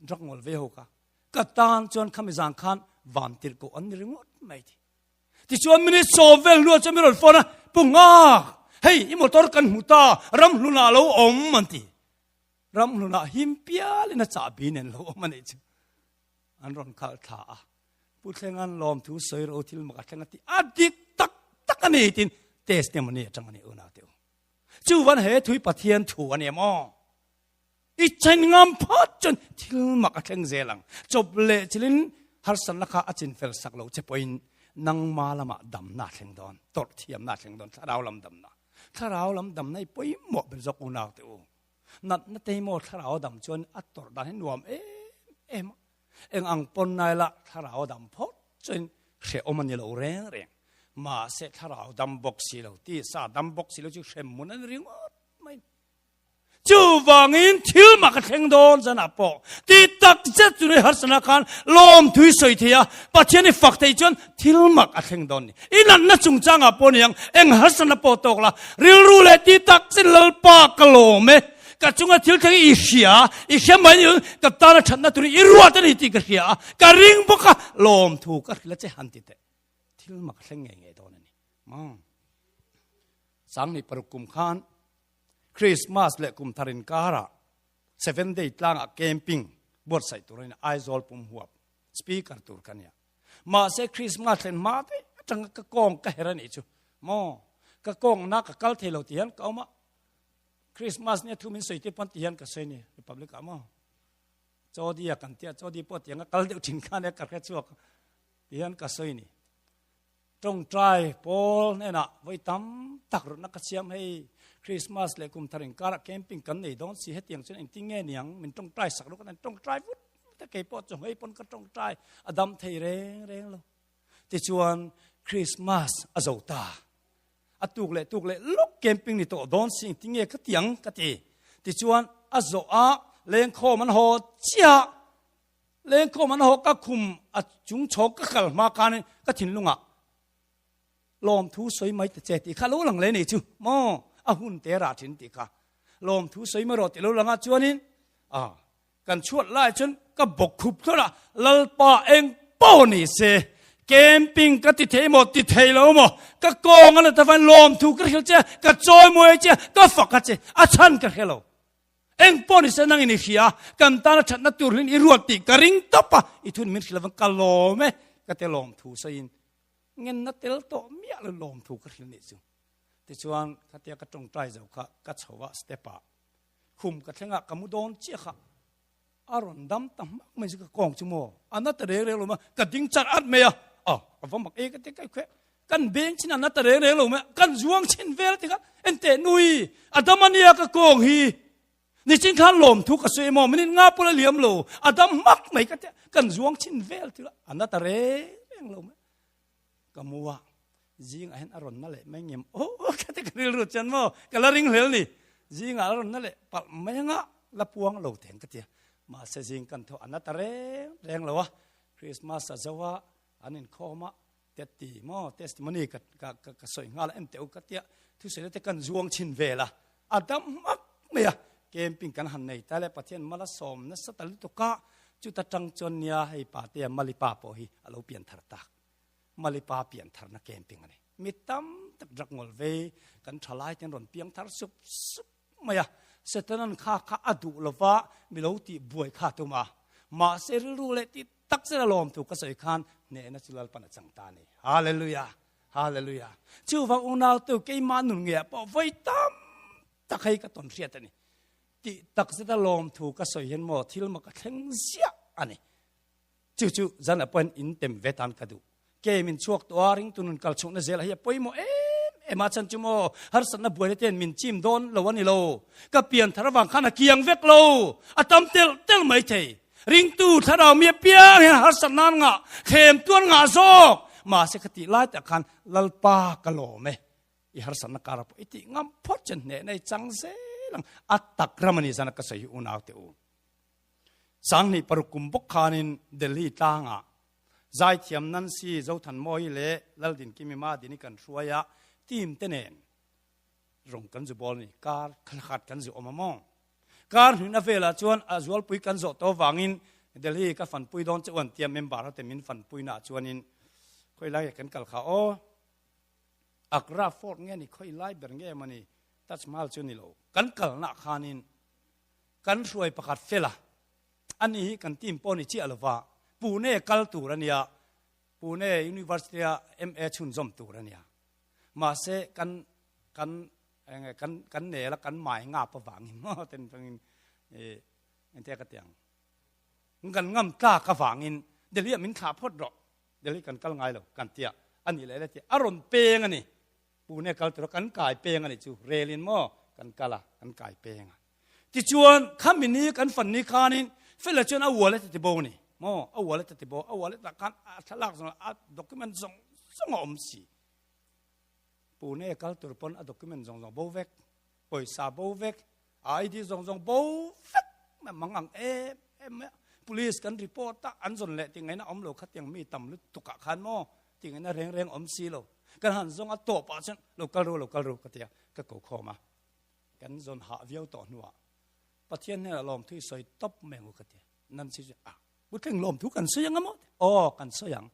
[SPEAKER 1] Drug ngawl ve ho kha ka tan chuan khami zan khan van tirh koh an ni ringawt mai ti. Tichuan minute sawm vel hnuah chuan min rawn phone a, Pu Nghak, hei i motor kan hmu ta, ramhlunah a lo awm an ti. Ramhlunah him pialin a chahbi nen lo awm a nih chu. An rawn khalh thla a, Pu Thlenga'n lawmthu sawi ro thil mak a thleng a ti, a dik tak tak a ni tiin testimony atang a ni unau te u. Chuvan he thui Pathian thu a ni em aw? I chen ngam phawt chuan thil mak a thleng zel ang. Chawp leh chilin harsatna kha a chin fel sak lo che pawhin nangma lamah damna a thleng dawn, tawrh thiamna a thleng dawn, thlarau lam damna. Thlarau lam damna hi pawimawh ber zawk unau teh u. Natna te hi maw thlarau dam chuan a tawrh dan hi nuam em em a. Eng ang pawn nai la thlarau dam phawt chuan hrehawm a ni lo reng reng. Mahse thlarau dam bawk si lo, tisa dam bawk si lo chu hremhmun a ni ringawt mai. Chuvangin thil mak a thleng dawn zanah pawh ti tak zet chu ni harsana khan lawmthui sawi thei a, Pathian i fak thei chuan thil mak a thleng dawn ni. I natna chungchangah pawh ni ang, eng harsana pawh tawk la, rilru leh ti tak zet Lalpa ka lawm e, ka chunga thil thleng i hria, i hria mai ni ka tana thatna turin i ruat a ni tih ka hria a, ka ring bawk a, lawmthu ka hrilh a che han ti teh. Thil mak a thleng ngei ngei dawn a ni. Maw? 2006 kum khan. Christmas leh kum thar inkarah Seven Day tlangah camping buatsaih tur a ni a, Aizawl pum huap speaker tur ka nia. Mahse Christmas thlen hma daih atanga ka kawng ka her a nih chu maw, ka kawng na ka kal thei lo ti hian ka awm a, Christmas nia thu min sawi te pawn ti hian ka sawi ni Republic ah maw. Chawdi a kan tia, chawdi pawh tianga kal deuh thin khan e ka hre chhuak ti hian ka sawi ni. Tawngtai pawl hnenah vawi tam tak rawtna ka siam hei Christmas leh kum thar inkarah camping kan nei dawn si hetiang chuan engtin nge niang min tawngtai sak rawh ka tan tawngtai vut vut a kei pawh chu hei pawn ka tawngtai a dam thei reng reng lo. Tichuan Christmas a zo ta. A tuk leh tuk leh lawk camping ni tawh dawn si engtin nge ka ti ang ka ti. Tichuan a zawh a lengkhawm an haw chiah. Lengkhawm an haw ka khum a chung chhawk ka kal hma khanin ka thinlungah lawmthu sawi mai ta che tih kha lo lang leh nei chu maw a hun te rah thin tih kha lawmthu sawi mai rawh tih lo lang a chuanin a kan chhuat lai chuan ka bawk khup thlawt a Lalpa eng pawh ni se camping ka ti thei maw ti thei lo maw ka kawng a la ta vain lawmthu ka hrilh che ka chawimawi che ka fak a che a chhan ka hre lo Eng pawh ni se nangin i hria, kan tana thatna tur hlin i ruat tih ka ring tawp a, i thun min hrilh avang ka lawm e, ka te lawm thu sawiin ngenna tel tawh miah lo lawm thu ka hrilh nih chu. Tichuan khatia ka tawngtai zo kha ka chho a step ah khum ka thleng a ka mu dawn chiah kha a rawn dam ta hmak mai chu ka kawng chu maw a na ta reng reng lo mai ka ding char at mai a, a ka va mak e ka ti kai khueh Kan beng chin a na ta reng reng lo mai, kan zuang chin vel tikah enteh nui a dam a nia ka kawng hi. Nichin khan lawmthu ka sawi emaw minute nga pawh la liam lo, a dam hmak mai ka tia, kan zuang chin vel tikah a na ta reng reng lo mai. Ka mu a, zingah hian a rawn na leh mai ngem aw ka ti ka rilru chuan maw ka la ring hlel ni. Zingah a rawn na leh palh mai anga la puang lo teng ka tia. Mahse zing kan thaw a na ta reng reng lo a, Christmas a zo a, an inkhawm a, Teti maw testimony ka ka ka ka sawi nghal a en teh u ka tia thusawi te kan zuang chhin vel a a dam hmak mai a camping kan han nei ta le Pathian mala sawm nasa ta lutuk a chuta tang chuan nia hei pate a Malipa pawh hi a lo pian thar tak Malipa pian tharna camping a ni mi tam tak rak ngawl vei kan thalai ten rawn piang thar sup sup mai a Setanan kha kha a duh lova mi lo tih buai kha tum a mahse rilru leh tih Tak zet a lawm thu ka sawi khan hnehna chu Lalpan a chang ta a ni. Hallelujah! Hallelujah! Chuvang unautu keimah nun ngeiah pawh vawi tam tak hei ka tawn hriat a ni. Tih tak zet a lawm thu ka sawi hian maw thil mak a thleng ziah a ni. Chu chu zan ah pawhin in tem ve tan ka duh. Ke min chhuak tawh a, ringtu nun kal chhuahna zel hi a pawimawh em em a, chhan chu maw harsatna buaina ten min chim dawn lo a ni lo. Ka pian thar avang khan a kiang vek lo, a tam telh telh mai thei. Ringtu thlarau mi apiang hian harsatna an ngah, thlem tuan ngah zawk. Mahse ka tih lai tak khan Lalpa ka lawm e, i harsatna kar pawh i tih ngam phawt chuan hnehna i chang zel ang. A tak ram a ni zan a ka sawi hi unaute u. 2006 kum bawk khanin Delhi tlangah Zaithiam Nancy Zothanmawii leh Laldinkimi Madini kan hruai a, team te nen rawng kan zu bawl a ni. Kar khat kan zu awm a maw? Kar hnihna velah chuan a zualpui kan zawh tawh avangin Delhi ka fanpui dawn che u an tia member ho te min fanpui naah chuanin khawi lai kan kal kha aw. Agra Fort nge ni khawi lai ber nge emaw ni Taj Mahal chu ni lo. Kan kalnaah khanin kan hruai pakhat fel a. Ani hi kan team pawh ni chiah lova Pune kal tur a nia, Pune University a MA chhunzawm tur a nia. Mahse kan kan enge kan kan nel a kan mai ngap avangin maw ten tangin e engtia ka tiang kan ngam tlak avangin Delhi ah min thlah phawt rawh Delhi kan kal ngai lo kan tia ani leh le tia a rawn peng a ni Pune kal tur a kan kai peng a ni chu rel in maw kan kal a kan kai peng a. Tichuan, khami ni kan fan ni khanin Fela chuan a wallet a ti bo a ni. Maw? A wallet a ti bo. A wallet ah khan a thlalak zawng a document zawng zawng a awm si. Pune kal tur pawn a document zawng zawng bo vek, pawisa bo vek, a ID zawng zawng bo vek mai mang ang em em mai a. Police kan report a, an zawn leh tih ngaihna awm lo khatiang mi tam lutuk ah khan maw tih ngaihna reng reng awm si lo. Kan han zawng a tawp ah chuan lo kal ru lo kal ru ka ti a, ka ko khawm a. Kan zawn hah viau tawh hnuah Pathian hnenah lawmthu i sawi tawp mai ang u ka ti. Nancy chu a puitling lawmthu kan sawi ang a maw? Aw kan sawi ang.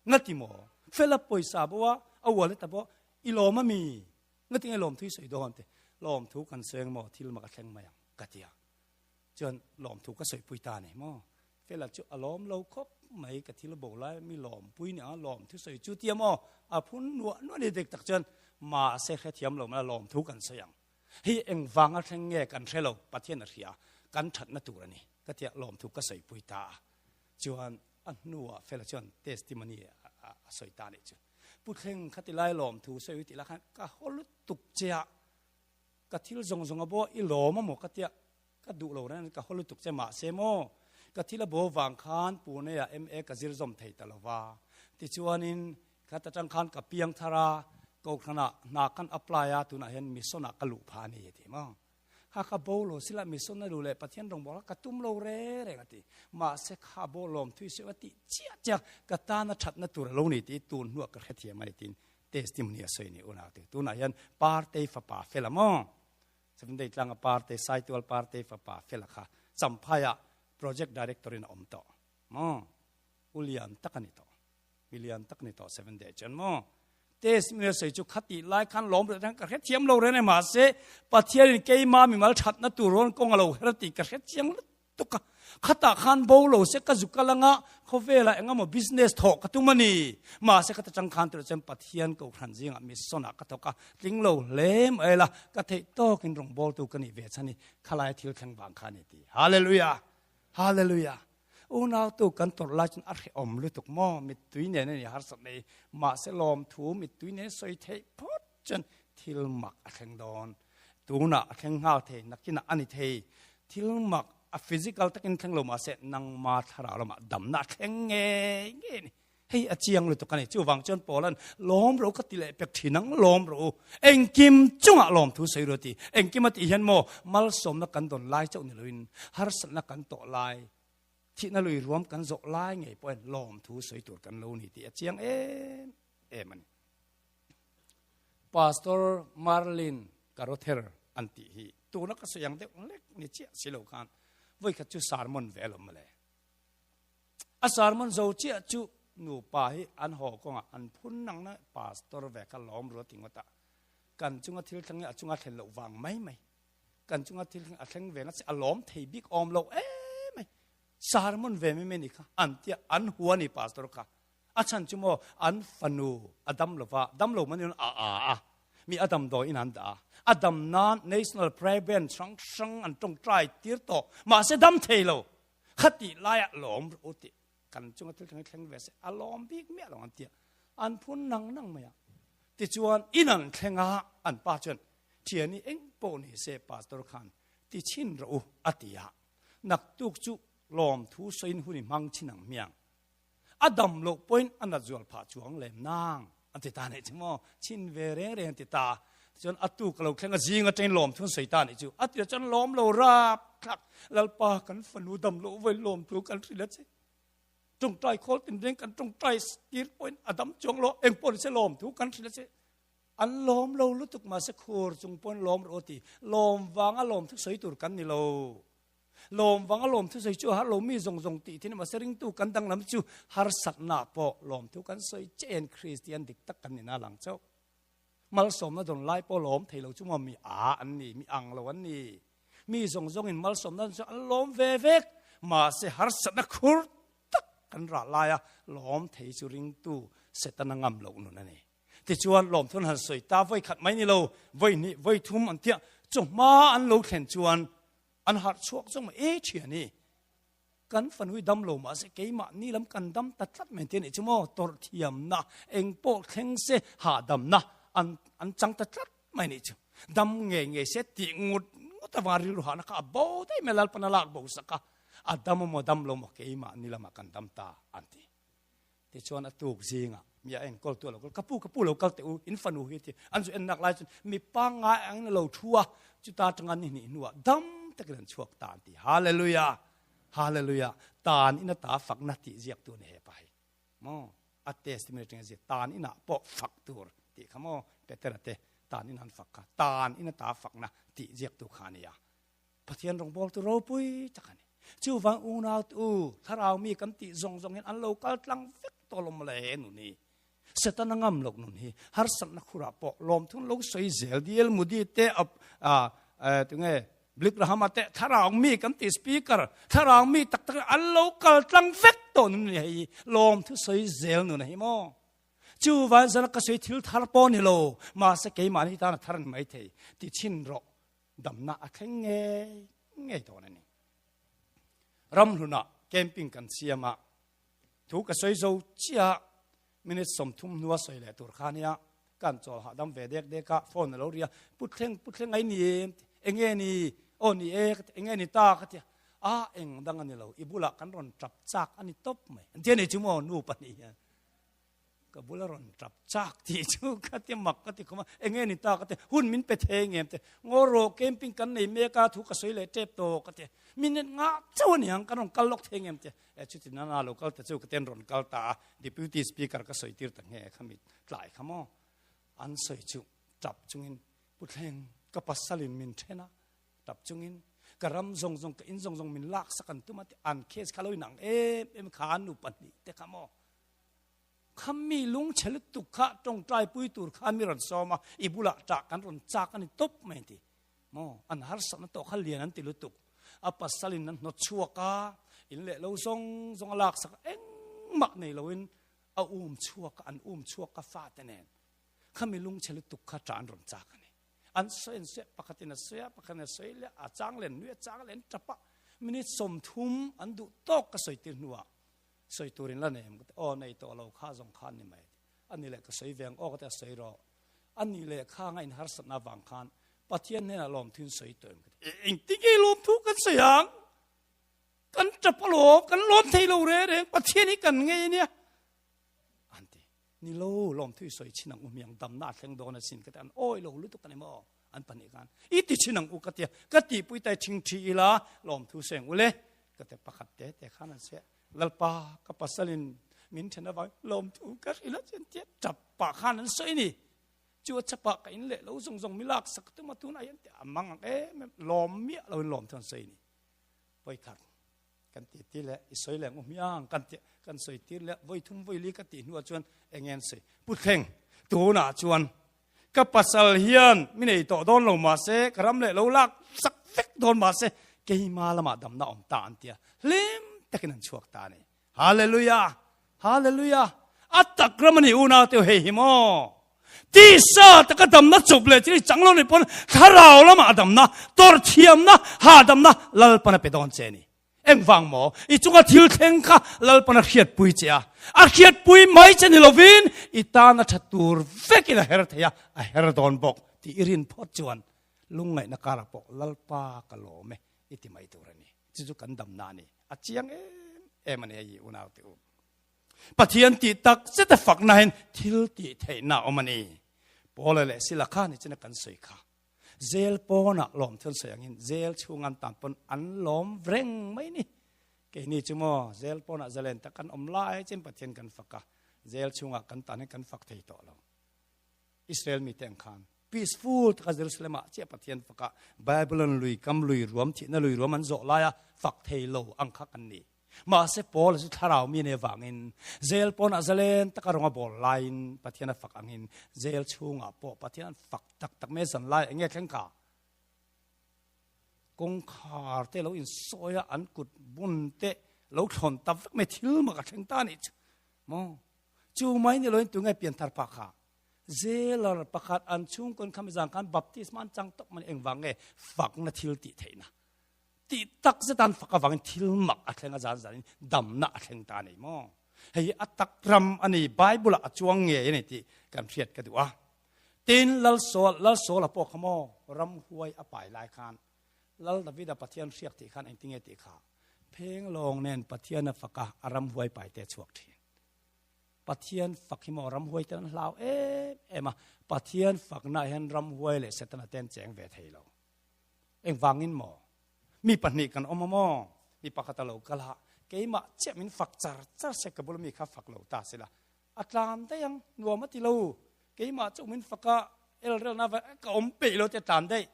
[SPEAKER 1] Ngati maw? Fela pawisa bo a, a wallet a bo, i lawm a mi? Ngati nge lawmthu i sawi dawn te? Lawmthu kan sawi ang maw thil mak a thleng mai ang ka ti a. Chuan lawmthu ka sawipui ta a ni maw. Fela chu a lawm lo khawp mai ka thil bo lai mi lawmpui ni ang a lawmthu sawi chu tia maw a phun nuah nuah ni dik tak chuan mahse hrethiam lo mai a lawmthu kan sawi ang. Hei engvang a thleng nge kan hre lo Pathian a hria kan thatna tur a ni ka tia lawmthu ka sawipui ta a. Chuan a hnuah Fela chuan testimony a sawi ta a nih chu. Pu Thleng khati lai lawmthu sawi tih lah khan ka haw lutuk che a, ka thil zawng zawng a bo i lawm a maw ka tia ka duh lo reng ka haw lutuk che mahse maw ka thil a bo vang khan Pune ah MA ka zir zawm thei ta lo va. Tichuanin khat atang khan ka piang thar a, Kohhran ah hna kan apply a tunah hian mission ah ka luh phah a ni a ti maw. Kha ka bo lo sila mission a luh leh Pathian rawngbawlh kha ka tum lo re reng a ti. Mahse kha bo lawm thui seuh a tih chiah chiah ka tana thatna tur a lo ni tih tun hnuah ka hrethiam a ni tiin testimony a sawi a ni unau te. Tunah hian Partei fapa fel a maw? Seventh-day tlanga Partei, Saitual Partei fapa fel a kha Champhaiah project director in a awm tawh maw? U lian tak a ni tawh. Mi lian tak ni tawh Seventh-day chuan maw? Testimony a sawi chu khatih lai khan lawm reh reng ka hrethiam lo reng e mahse Pathianin keima mimal thatna tur rawn kawng a lo her tih ka hrechiang lutuk a. Khatah khan bo lo se ka zu kal anga khawvelah engemaw business thawh ka tum a ni. Mahse khata chang khan turah chuan Pathian kohhran zingah mission ah ka thawk a, tling lo hle mai la ka theih tawkin rawngbawltu ka nih ve chhan hi khalai thil thleng vang kha a ni ti. Hallelujah! Hallelujah! Unautu kan tawrh lai chuan a hrehawm lutuk maw? Mittui nen a ni harsat nei. Mahse lawmthu mittui nen sawi theih phawt chuan thil mak a thleng dawn. Tunah a thleng nghal thei, nakinah a ni thei. Thil mak a physical takin thleng lo mahse nangma thlarau lamah damna a thleng ngei ngei a ni. Hei a chiang lutuk a ni. Chuvang chuan Paula'n lawm rawh u ka ti leh pek thin ang, lawm rawh u. Engkim chungah lawmthu sawi rawh a ti. Engkim a tih hian maw malsawmna kan dawn lai chauh ni loin harsatna kan tawh lai, thihna lui ruam kan zawh lai ngei pawhin lawmthu sawi tur kan lo ni tih a chiang em em a ni. Pastor Marlin Carother an tih hi tuna ka sawi ang deuh lek ni chiah si lo khan vawikhat chu sermon ve alawm mawle. A sermon zo chiah chu nupa hi an haw kawngah an phun nang na pastor ve kha lawm rua ti ngawt a, kan chunga thil thleng hi a chunga thlen loh vang mai mai, kan chunga thil thleng a thleng ve ngat si a lawm thei bik awm lo em mai, sermon ve mai mai ni kha an tia an hua ni pastor kha a chhan chu maw an fanu a dam lova dam lo man in a a a mi a damdawi in an dah a a dam nan national prayer band hrang hrang an tawngtai tir tawh mahse dam thei lo Khatih laiah lawm rawh u tih kan chunga thil thleng hi thleng ve se a lawm bik miah lo an ti a, an phun nang nang mai a. Tichuan in an thleng a, an pa chuan thiani eng pawh ni se pastor khan ti chhin rawh u a ti a, naktuk chu lawmthu sawiin hun i hmang chhin ang hmiang. A dam loh pawhin a nat zual phah chuang lem nang an ti ta nih chu maw, chhin ve reng reng an ti ta. Tichuan a tuk a lo thleng a, zing atangin lawmthu an sawi ta nih chu. A tirah chuan lawm lo rap thlak, Lalpa kan fanu dam loh vawi lawmthu kan hrilh a che. Tawngtai khawl tin reng kan tawngtai tir pawhin a dam chuang lo, eng pawh ni se lawmthu kan hrilh a che. An lawm lo lutuk mahse khur chung pawhin lawm rawh ti, lawm vanga lawmthu sawi tur kan ni lo. Lawm vanga lawmthu sawi chu a har lo mi zawng zawng tih thin mahse ringtu kan danglam chu harsatna pawh lawmthu kan sawi chiah Kristian dik tak kan nina lang chauh. Malsawmna dawn lai pawh lawm thei lo chu maw mi a an ni, mi ang lo an ni. Mi zawng zawngin malsawmna chu an lawm ve vek mahse harsatna khur tak kan rah laia lawm thei chu ringtu Setana ngam loh nun a ni. Tichuan lawmthu an han sawi ta vawi khat mai ni lo, vawi hnih, vawi thum an tiah chawhma an lo thlen chuan An harh chhuak zawng mai e thian i kan fanui dam lo mahse keimah ni lam kan dam ta tlat mai te nih chu maw tawrh thiamna eng pawh thleng se hahdamna an an chang ta tlat mai nih chu dam ngei ngei se tih ngut ngut avanga rilru hahna kha a bo daih mai Lalpan a lak bo sak a a dam emaw dam lo maw keimah ni lamah kan dam ta an ti. Tichuan a tuk zingah mi a enkawl tu a lo kal, ka pu, ka pu lo kal teh u, in fanu hi ti. An zu ennak lai chuan mi pangngai angin a lo thu a, chuta atanga ni hnih hnuah dam takin an chhuak ta an ti. Hallelujah! Hallelujah! Tan ina ta fakna tih ziak tu a ni he pa hi. Maw? A testimony atanga ziak, tan inah pawh fak tur tih kha maw? Petera te tan in an fak kha, tan ina ta fakna tih ziak tu kha a ni a. Pathian rawngbawltu ropui tak a ni. Chuvang unau tu, thlarau mi kan tih zawng zawng hian an lo kal tlang vek tawh lo mawle he nun hi. Setana ngam loh nun hi harsatna khurah pawh lawmthun lo sawi zel DL Moody te tunge Billy Graham-a te thlarau mi kan ti speaker thlarau mi tak tak an lo kal tlang vek tawh nun ni hei lawmthu sawi zel nun hi maw. Chu van zana ka sawi thil thar pawh ni lo mahse keimahni tan a thar a ni maithei ti chhin rawh damna a thleng ngei ngei dawn a ni. Ramhlunah camping kan siam a, thu ka sawi zo chiah a, minute 30 hnua sawi leh tur kha nia, kan chawl hahdam ve dek dek a, phone a lo ri a, Puthleng, Puthleng ai ni em? Enge ni? Aw ni e ka ti, enge ni ta ka ti a, a eng dang a ni lo, i bulah kan rawn tap chak a ni tawp mai. An ti a ni chu maw nu pahnih hian. Ka bula rawn tap chak tih chu ka ti mak ka ti khawm a, enge ni ta ka ti, hun min pe thei ngem te, ngaw rawh camping kan nei mek a thu ka sawi leh tep tawh ka ti, minute ngah chauh a ni ang kan rawn kal lawk thei ngem te, e chuti nana lo kal ta chu ka ten rawn kal ta a, deputy speaker ka sawi tir ta nge kha mi tlai kha maw, an sawi chu tap chungin Puthleng ka pasalin min then a, tap chungin ka ram zawng zawng ka in zawng zawng min lak sak an tum a ti, an case kha lo inang em em kha an nu pahnih te kha maw. Khami lungchhe lutuk kha tawngtai pui tur kha mi rawn sawm a, i bulah tah kan rawn chak a ni tawp mai ti. Maw, an harsatna tawh kha lian an ti lutuk. A pasalin an hnawt chhuak a, in leh lo zawng zawng a laksak a, engmah nei loin a um chhuak a, an um chhuak a fate nen. Khami lungchhe lutuk kha tah an rawn chak a ni. An sawi an sawi a, pakhatin a sawi a, pakhatin a sawi leh a, a chang len nui a chang len tap a, minute 30 an duh tawk ka sawi tir hnuah Sawi turin la nei em ka ti, aw nei tawh lo kha zawng khan ni mai a ti. A ni leh ka sawi ve ang aw ka ti a sawi rawh. A ni leh kha nga inharsatna avang khan Pathian hnenah lawmthu in sawi tawh em ka ti. Engtin nge lawmthu kan sawi ang? Kan tap alawm, kan lawm thei lo reng reng, Pathian hi kan ngei ania an ti. Ni lo, lawmthu i sawi chin ang u hmiang, damna a thleng dawn asin ka ti. An awi lo lutuk a ni maw? An pahnih khan i ti chin ang u ka ti a, ka tihpui tai thingthi ila lawmthu sawi ang u le ka ti pakhat te te khan an sawi a. Lalpa ka pasalin min then avang lawmthu ka hrilh a chen tia tap pah khan an sawi ni. Chu a chapah ka in leh lo zawng zawng mi lak sak tum a tunah hian ti a mang ang em em lawm miah lo in lawmthu an sawi ni. Vawi khat kan ti ti leh i sawi leh ngu hmiang kan ti kan sawi tir leh vawi thum vawi li ka tih hnuah chuan eng nge an sawi. Pu Thleng tunah chuan Ka pasal hian mi nei tawh dawn lo mahse, ka ram leh lo lak sak vek dawn mahse, keima lamah damna awm ta an tia, hlim takin an chhuak ta a ni. Hallelujah! Hallelujah! A tak ram a ni unau teu hei hi maw? Tisa taka damna chawp leh thil chang lo ni pawn thlarau lamah damna, tawrhthiamna, hahdamna Lalpan a pe dawn che a ni. Engvang maw? I chunga thil thleng kha Lalpan a hriatpui che a, a hriatpui mai che ni lovin i tan a tha tur vekin a her thei a, a her dawn bawk tih i rin phawt chuan lungngaihna karah pawh Lalpa ka lawm e i ti mai tur a ni. Chu chu kan damna a ni. A chiang em em a ni hei unaute u. Pathian tih tak zeta fakna hian thil tih theihna a awm a ni. Paula leh Sila kha ni china kan sawi kha. Jail pawnah lawm thil sawi angin jail chhung an tan pawn an lawm reng mai ni. Keini chu maw jail pawnah zalen tak kan awm lai chin Pathian kan fak a, jail chhungah kan tan hian kan fak thei tawh lo. Israel mite ang khan peaceful taka Jerusalem ah chiah Pathian fak a, Babylon lui kam lui ruam thihna lui ruam an zawh laia fak thei lo ang kha kan ni. Mahse Paul chu thlarau mi nei avangin jail pawnah zalen taka rawng a bawl laiin Pathian a fak angin jail chhungah pawh Pathian an fak tak tak mai zan lai enge thleng kha kawngkhar te lo insawi a an kut bun te lo thlawn ta vek mai thil mak a thleng ta nih chu maw chu mai ni loin tunge pianthar pa kha jailer pakhat an chhungkawn khami zan khan baptisma an chang tawp mai engvang nge fakna thil tih theihna Tih tak zet an fak avangin thil mak a thleng a zan zanin damna a thleng ta a ni maw? Hei hi a tak ram a ni, Bible ah a chuang ngei a ni tih kan hriat ka duh a. Tin, Lal Saul, Lal Saula pawh kha maw ramhuai a pai lai khan Lal Davida Pathian hriak tih khan engtinge tih kha phenglawng nen Pathian a fak a, a ramhuai pai te a chhuak thin. Pathian fak hi maw ramhuai ten an hlau em em a, Pathian fakna hian ramhuai leh Setana te an cheng ve thei lo. Engvangin maw? Mi pahnih kan awm a maw? Mi pakhat a lo kal a, keimah chiah min fak char char se ka bula mi kha fak lo ta sila. A tlan daih ang, nuam a ti lo. Keimah chauh min fak a, elrelna va ka awm peih lo te a tlan daih.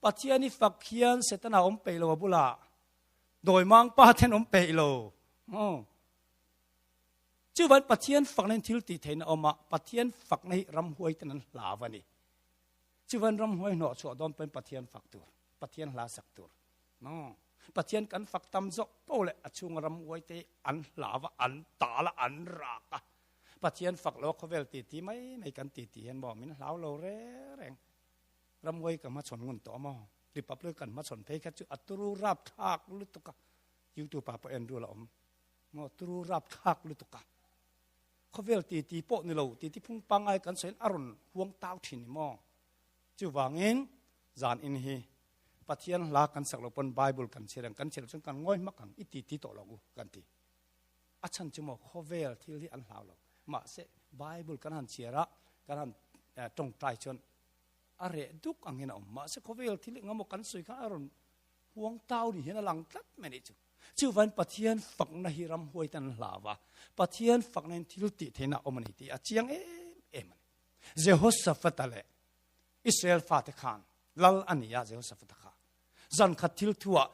[SPEAKER 1] Pathian i fak hian Setana awm peih lo a bulah. Dawimang pa ten awm peih lo. Maw? Chuvan Pathian fakna in thil tih theihna awm a, Pathian fakna hi ramhuai ten an hlau a ni. Chuvan ramhuai hnawh chhuah dawn pawhin Pathian fak tur, Pathian hla sak tur. No. Pathian kan fak tam zawk poh leh a chhunga ramhuai te hi an hlau a, an tal a, an rak a. Pathian fak lo a khawvel titi mai mai kan titi hian maw min hlau lo reng reng. Ramhuai ka hmachhawn ngun tawh maw? Republic kan hmachhawn phei kha chu a turu rapthlak lutuk a. YouTube ah pawh en rul a awm. Maw turu rapthlak lutuk a. Khawvel titi pawh ni lo, titi phung pangngai kan sawiin a rawn huang tau thin ni maw? Chuvangin zan in hi Pathian hla kan sak lo pawn Bible kan chhiar ang, kan chhiar chuan kan ngawi hmak ang, i titi tawh lo u kan ti. A chhan chu maw khawvel thil hi an hlau lo. Mahse Bible kan han chhiar a, kan han tawngtai chuan a reh duk angin a awm. Mahse khawvel thil engemaw kan sawi khan a rawn Huang tau ni hian a lang tlat mai nih chu. Chuvain Pathian fakna hi ramhuai ten an hlau a, Pathian fakna in thil tih theihna a awm a ni tih a chiang em em a ni. Jehoshaphat-a leh Israel fate khan lal a ni a Jehoshaphat-a kha. Zan khat thil thuah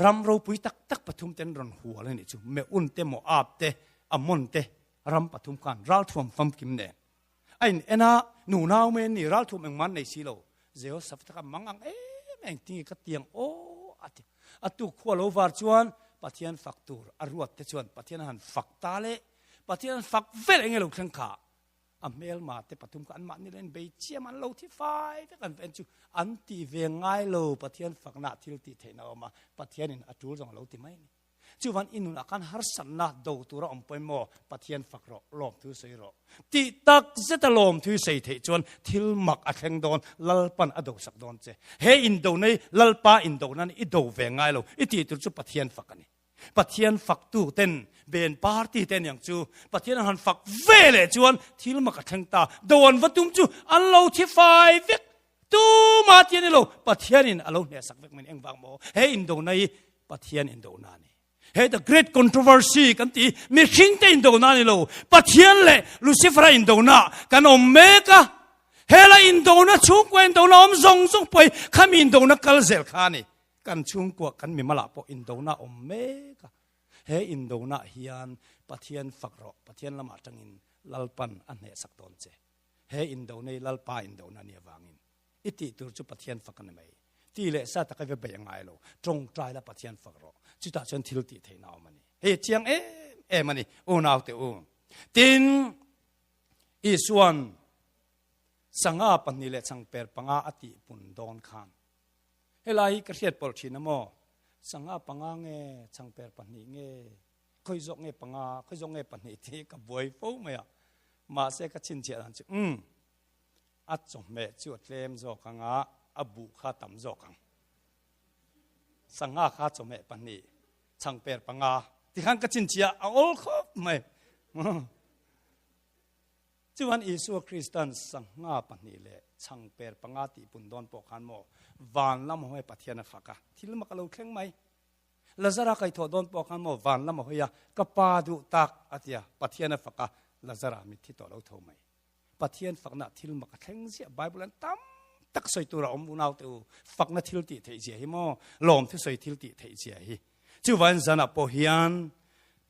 [SPEAKER 1] ram ropui tak tak pathum ten rawn hual a nih chu. Meun te, Moab te, Ammon te ram pathum khan ralthuam famkim nen A in en a, nunau mai an ni, ralthuam engmah an nei si lo. Jehoshaphat kha mang ang em em tinge ka tiang aw a ti. A tuk khua lo var chuan Pathian fak tur a ruat te chuan Pathian a han fak ta le, Pathian an fak vel enge lo thleng kha. A hmelma te pathum kha anmahni lo in bei chiam an lo thi fai vek an ven chu an ti ve ngai lo Pathian fakna thil tih theihna a awm a, Pathianin a tul zawng a lo ti mai a ni. Chuvan i nunah khan harsatna do tur a awm pawhin maw Pathian fak rawh, lawmthu sawi rawh. Tih tak zeta lawmthu sawi theih chuan thil mak a thleng dawn, Lalpan a dosak dawn che. He indona hi Lalpa indona ni i do ve ngai lo, i tih tur chu Pathian fak a ni. Pathian faktu ten, ben party te aniang chu, Pathian an han fak ve leh chuan thil mak a thleng ta. Do an va tum chu an lo thi fai vek. Tuma ti a ni lo, Pathianin a lo hnehsak vek mai ni. Engvang maw? He indona hi Pathian indona a ni. He the great controversy kan ti, mihringte indona a ni lo, Pathian leh Lucifer-a indona kan awm mek a. Hela indona chhungkua indona awm zawng zawng pawh hi khami indona kal zel kha a ni. Kan chhungkua kan mimalah pawh indona a awm mek a. He indona hian Pathian fak rawh, Pathian lamah atangin Lalpan a hnehsak dawn che. He indona hi Lalpa indona a nih avangin i tih tur chu Pathian fak a ni mai. Ti leh sa taka va beih a ngai lo. Tawngtai la Pathian fak rawh. Chutah chuan thil tih theihna a awm a ni. Hei a chiang em em a ni, unaute u. Tin, Isua'n sangha pahnih leh changper panga a tihpun dawn khan, helai hi ka hriat pawlh thin a maw? Sangha panga nge changper pahnih nge? Khawi zawk nge panga, khawi zawk nge pahnih tih hi ka buai fo mai a. Mahse ka chhinchhiah dan chu, umm, a chawhmeh chu a tlem zawk ang a, a buh kha a tam zawk ang. Sangha kha chawhmeh pahnih, chhangper panga tikhan ka chhinchhiah a awl khawp mai. Chuan Isua Kristan sangha pahnih leh chhangper panga tih pun dawn pawh khan maw van lam hawi Pathian a fak a, thil mak a lo thleng mai. Lazara kaihthawh dawn pawh khan maw van lam a hawi a, ka pa duh tak a ti a, Pathian a fak a, Lazara mitthi tawh lo tho mai. Pathian fakna thil mak a thleng ziah, Bible an tam tak sawi tur a awm unau te u, fakna thil tih theih zia hi maw, lawm thu sawi thil tih theih zia hi. Chuvain zanah pawh hian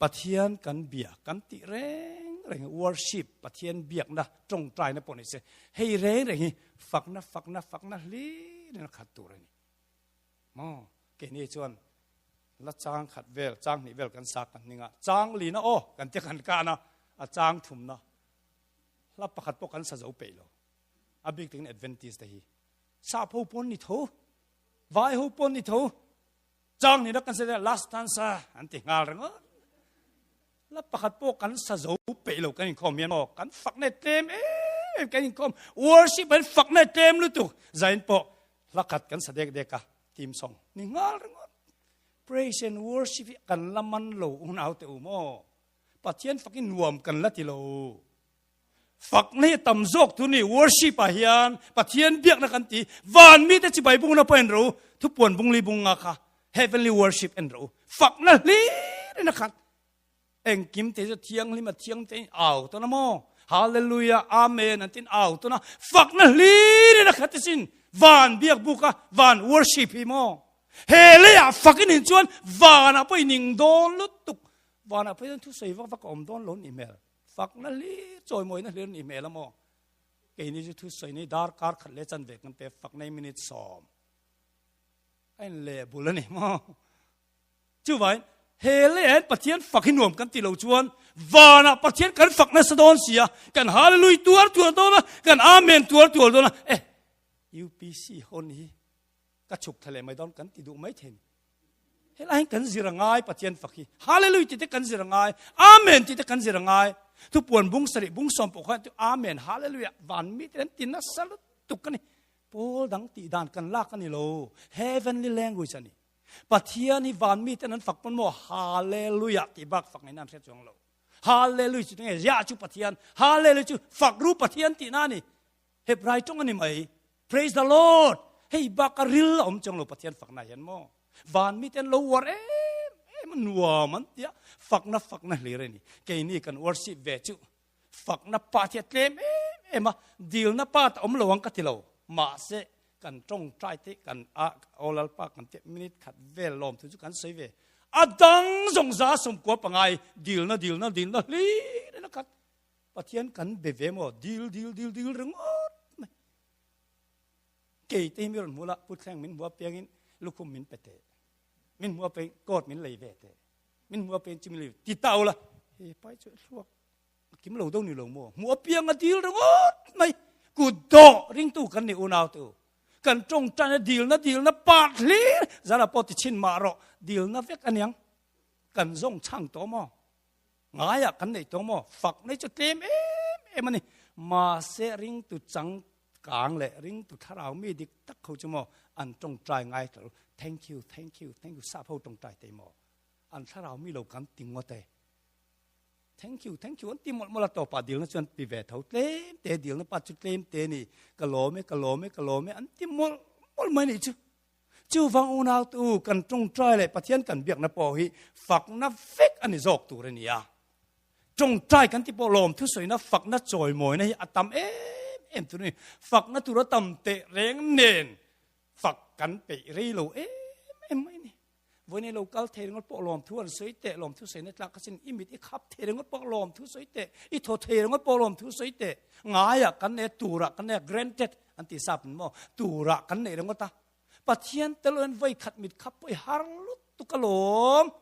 [SPEAKER 1] Pathian kan bia kan tih reng reng worship Pathian biakna tawngtaina pawh ni se, hei reng reng hi fakna fakna fakna hlir in a khat tur a ni. Maw keini chuan la chang khat vel chang hnih vel kan sak kan hninga chang lina aw kan tia kan kan a a chang thumna hla pakhat pawh kan sa zo peih lo a bik takin Adventist te hi sap ho pawn ni tho vai ho pawn ni tho chang hnihna kan sa last stanza an ti nghal ringawt La pakhat pawh kan sa zo peih lo kan inkhawm hian aw kan fakna tlem em kan inkhawm worship an fakna tlem lutuk zain pawh hla khat kan sa dek dek a team song ni nghal ringawt praise and worship hi kan la man lo unau te u maw Pathian fakin nuam kan la ti lo fakna hi tam zawk tu ni worship ah hian Pathian biakna kan ti van mi te chibai bungna pawh en ro thupuan bungli bunga kha heavenly worship en ro fakna hlir in a khat engkim te chu thianghlim a thiang te in au tawna maw hallelujah amen an tin au tawna fakna hlir in a khat sin van biak buka van worship hi maw he leiah fakin in chuan vanah pawh in ning dawn lutuk.
[SPEAKER 2] Vanah phei chuan thusawi vak vak a awm dawn lo nih hmel. Fakna hlir, chawimawina hlir nih hmel a maw? Keini chu thusawi nei darkar khat leh chanve kan pe, fak nei minute sawm. A inleh bul a ni maw? Chuvain, he leiah hian Pathian fak hi nuam kan ti lo chuan vanah Pathian kan fak nasa dawn si a, kan Hallelujah tuar tuar dawn a, kan Amen tuar tuar dawn a, eh, UPC hawn hi ka chhuk thla leh mai dawn kan ti duh mai thei ni. Helai hian kan zir a ngai Pathian fak hi. Hallelujah tih te kan zir a ngai, Amen tih te kan zir a ngai. Thupuan bung sarih bung sawm pawh khan Amen, Hallelujah van mi te an ti nasa lutuk a ni. Pawl dang tih dan kan lak a ni lo. Heavenly language a ni. Pathian hi van mi ten an fak pawn maw Hallelujah tih bak fak ngaihna an hre chuang lo. Hallelujah chu tinge Yah chu Pathian, Hallelujah chu fak ru Pathian tihna a ni. Hebrai tawng a ni mai. Praise the Lord. Hei bak a ril a awm chuang lo Pathian fakna hian maw. Van mi ten lo uar em em a nuam an tia fakna fakna hlir a ni. Keini kan worship ve chu fakna pa hi a tlem em em a, dilna pa ta awm lo ang ka ti lo. Mahse kan tawngtai te kan a aw Lalpa kan tia minute khat vel lawm thu chu kan sawi ve. A dang zawng za sawmkua pangai dilna dilna dilna hlir in a khat. Pathian kan be ve maw? Dil, dil, dil, dil ringawt mai. Kei te hi mi rawn hmu la, Pu Thleng min hmu apiangin lukhum min pe teh. Min hmu apiangin coat min lei ve teh. Min hmu apiangin chu min lei ve. Ti ta ula, he pai chu thluak a kim lo deuh ni lo maw? Hmu apiang a dil ringawt mai. Kut dawh ringtu kan ni unau te u. Kan tawngtaina dilna dilna part hlir zara pawh ti chhin mah rawh. Dilna vek aniang. Kan zawng chhang tawh maw? Ngaiah kan neih tawh maw? Fak nei chu tlem em em a ni. Mahse ringtu changkang leh ringtu thlarau mi dik tak ho chu maw an tawngtai ngai tawh lo. Thank you, thank you, thank you sap ho tawngtai thei maw? An thlarau mi lo kan ti ngawt e. Thank you, thank you an ti mawlh mawlh a tawpah dilna chu an ti ve tho. Tlem te dilna pa chu tlem te ni. Ka lawm e, ka lawm e, ka lawm e an ti mawlh mawlh mai nih chu. Chuvang unautu kan tawngtai leh Pathian kan biakna pawh hi fakna vek a ni zawk tur a ni a. Tawngtai kan ti pawh lawm thusawina fakna chawimawina hi a tam em em tur a ni. Fakna tur a tam teh reng nen fak kan peih rei lo em em mai a ni. Vawiin lo kal thei ringawt pawh lawm thu an sawi teh, lawm thu sawina tlak a sin, i mit i khap thei ringawt pawh lawm thu sawi teh, i thaw thei ringawt pawh lawm thu sawi teh. Ngaiah kan nei a, turah kan nei a, granted an ti sap in maw, turah kan nei ringawt a. Pathian tel hian vawi khat mit khap pawh i har lutuk alawm.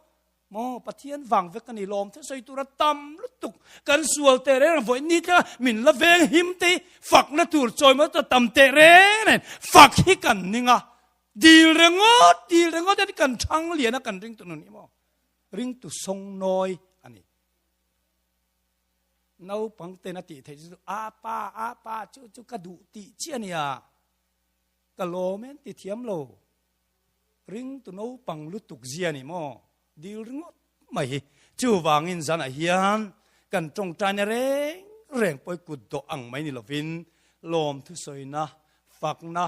[SPEAKER 2] Maw, Pathian vang vek a ni lawm thil sawi tura tam lutuk kan sual teh reng reng vawi ni tlenga min la veng him te hi fakna tur chawimawi tur tam teh reng reng fak hi kan ning a. Dil ringawt, dil ringawt hian kan thang lian a kan ringtu nun hi maw ringtu sawngnawi a ni. Naupang ten a tih theih chu a pa, a pa chu chu ka duh tih chiah a nia. Ka lawm en ti thiam lo. Ringtu naupang lutuk zia ni maw dil ringawt mai hi. Chuvangin zanah hian kan tawngtaina reng reng pawi kut dawh ang mai ni lovin lawm thusawina, fakna,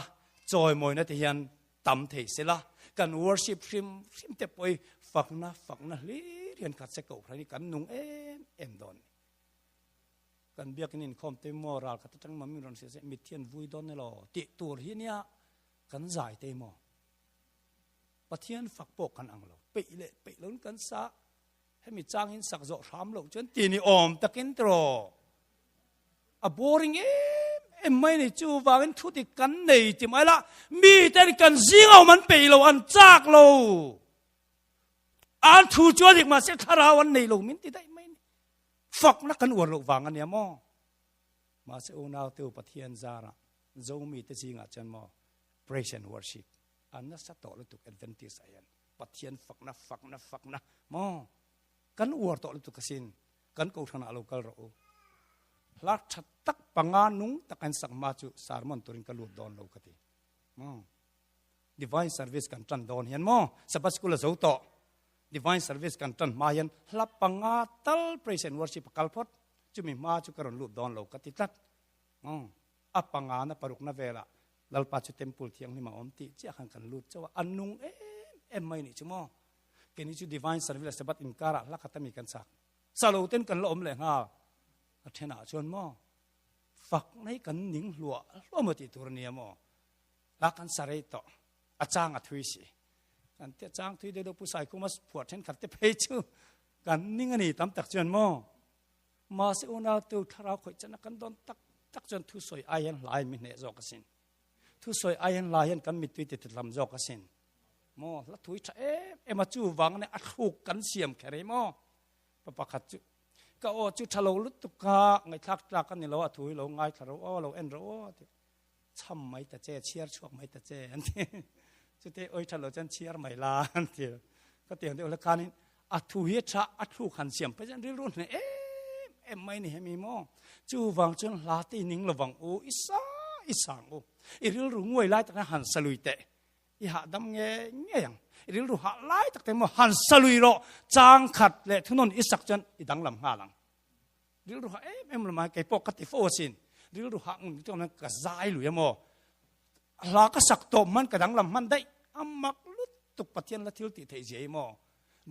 [SPEAKER 2] chawimawina te hian tam thei se la, kan worship hrim hrim te pawi fakna, fakna hlir hian khat se kohhran hi kan nung em em dawn. Kan biakin inkhawm te maw ral khat atang maw min rawn hrilh se mitthi an vui dawn elaw tih tur hi nia kan zai te maw. Pathian fak pawh kan ang lo, peih leh peih loin kan sa, hemi changin sak zawh hram loh chuan ti ni awm takin tiraw. A boring em em mai ni chu vangin thu dik kan nei ti mai la, mi ten kan zing awm an peih lo, an chak lo. An thu chu a dik mahse thlarau an nei lo min ti daih mai ni. Fakna kan uar loh vang a nia maw? Mahse unau te u Pathian zarah Zomi te zingah chuan maw praise and worship an nasa tawh lutuk Adventist ah hian Pathian fakna fakna fakna maw kan uar tawh lutuk asin kan kohhran ah lo kal rawh u. Hla tha tak panga nung tak an sak hma chu sermon turin ka lut dawn lo ka ti maw. Divine service kan tan dawn hian maw Sabbath school a zo tawh Divine service kan tan hma hian hla panga tal praise and worship a kal phawt chumi hma chu ka rawn lut dawn lo ka ti tlat maw. A panga na parukna velah Lalpa chu temple thianghlim a awm tih chiah khan kan lut chauh a, a nung em em mai nih chu maw. Keini chu Divine Service leh Sabbath inkarah hla khat ami kan chak. Sa lo ten kan la awm leh nghal. A thenah chuan maw fak mai kan ning hluah hluah maw tih tur a nia maw. Hla kan sa rei tawh. A chang a thui si. Kan tia chang thui deuh deuh Pu Saikhuma phuah thenkhat te phei chu. Kan ning a ni tam tak chuan maw? Mahse unau tu thlarau khawih chana kan dawn tak tak chuan thu sawi ai hian hlai mi hneh zawk asin. Thu sawi ai hian hlai hian kan mittui ti tlam zawk asin. Maw hla thui tha em em a chu vang ne a thluk kan siam kher ei maw? Pa pakhat chu ka aw chu tha lo lutuk kha ngaihthlak tlak a ni lo a thu hi lo ngaithla ro aw lo en ro aw ti cham mai ta che chhiar chhuak mai ta che an ti chute oi tha lo chuan chhiar mai la an ti ka tiang deuh la khanin a thu hi tha a thluk han siam pe chuan rilru hne em em mai ni hemi maw chu wang chuan hla te ning lovang u isa isang u i rilru nguai lai tak han salui te I hahdam nge ngei ang. I rilru hah lai tak te maw han salui rawh. Chang khat leh thunawn i sak chuan i danglam nghal ang. Rilru hah em em lo mai kei pawh ka ti fo asin. Rilru hah ngun chu ka zai lui emaw. Hla ka sak tawp hman ka danglam hman daih. A mak lutuk Pathian la thil tih theih zia hi maw.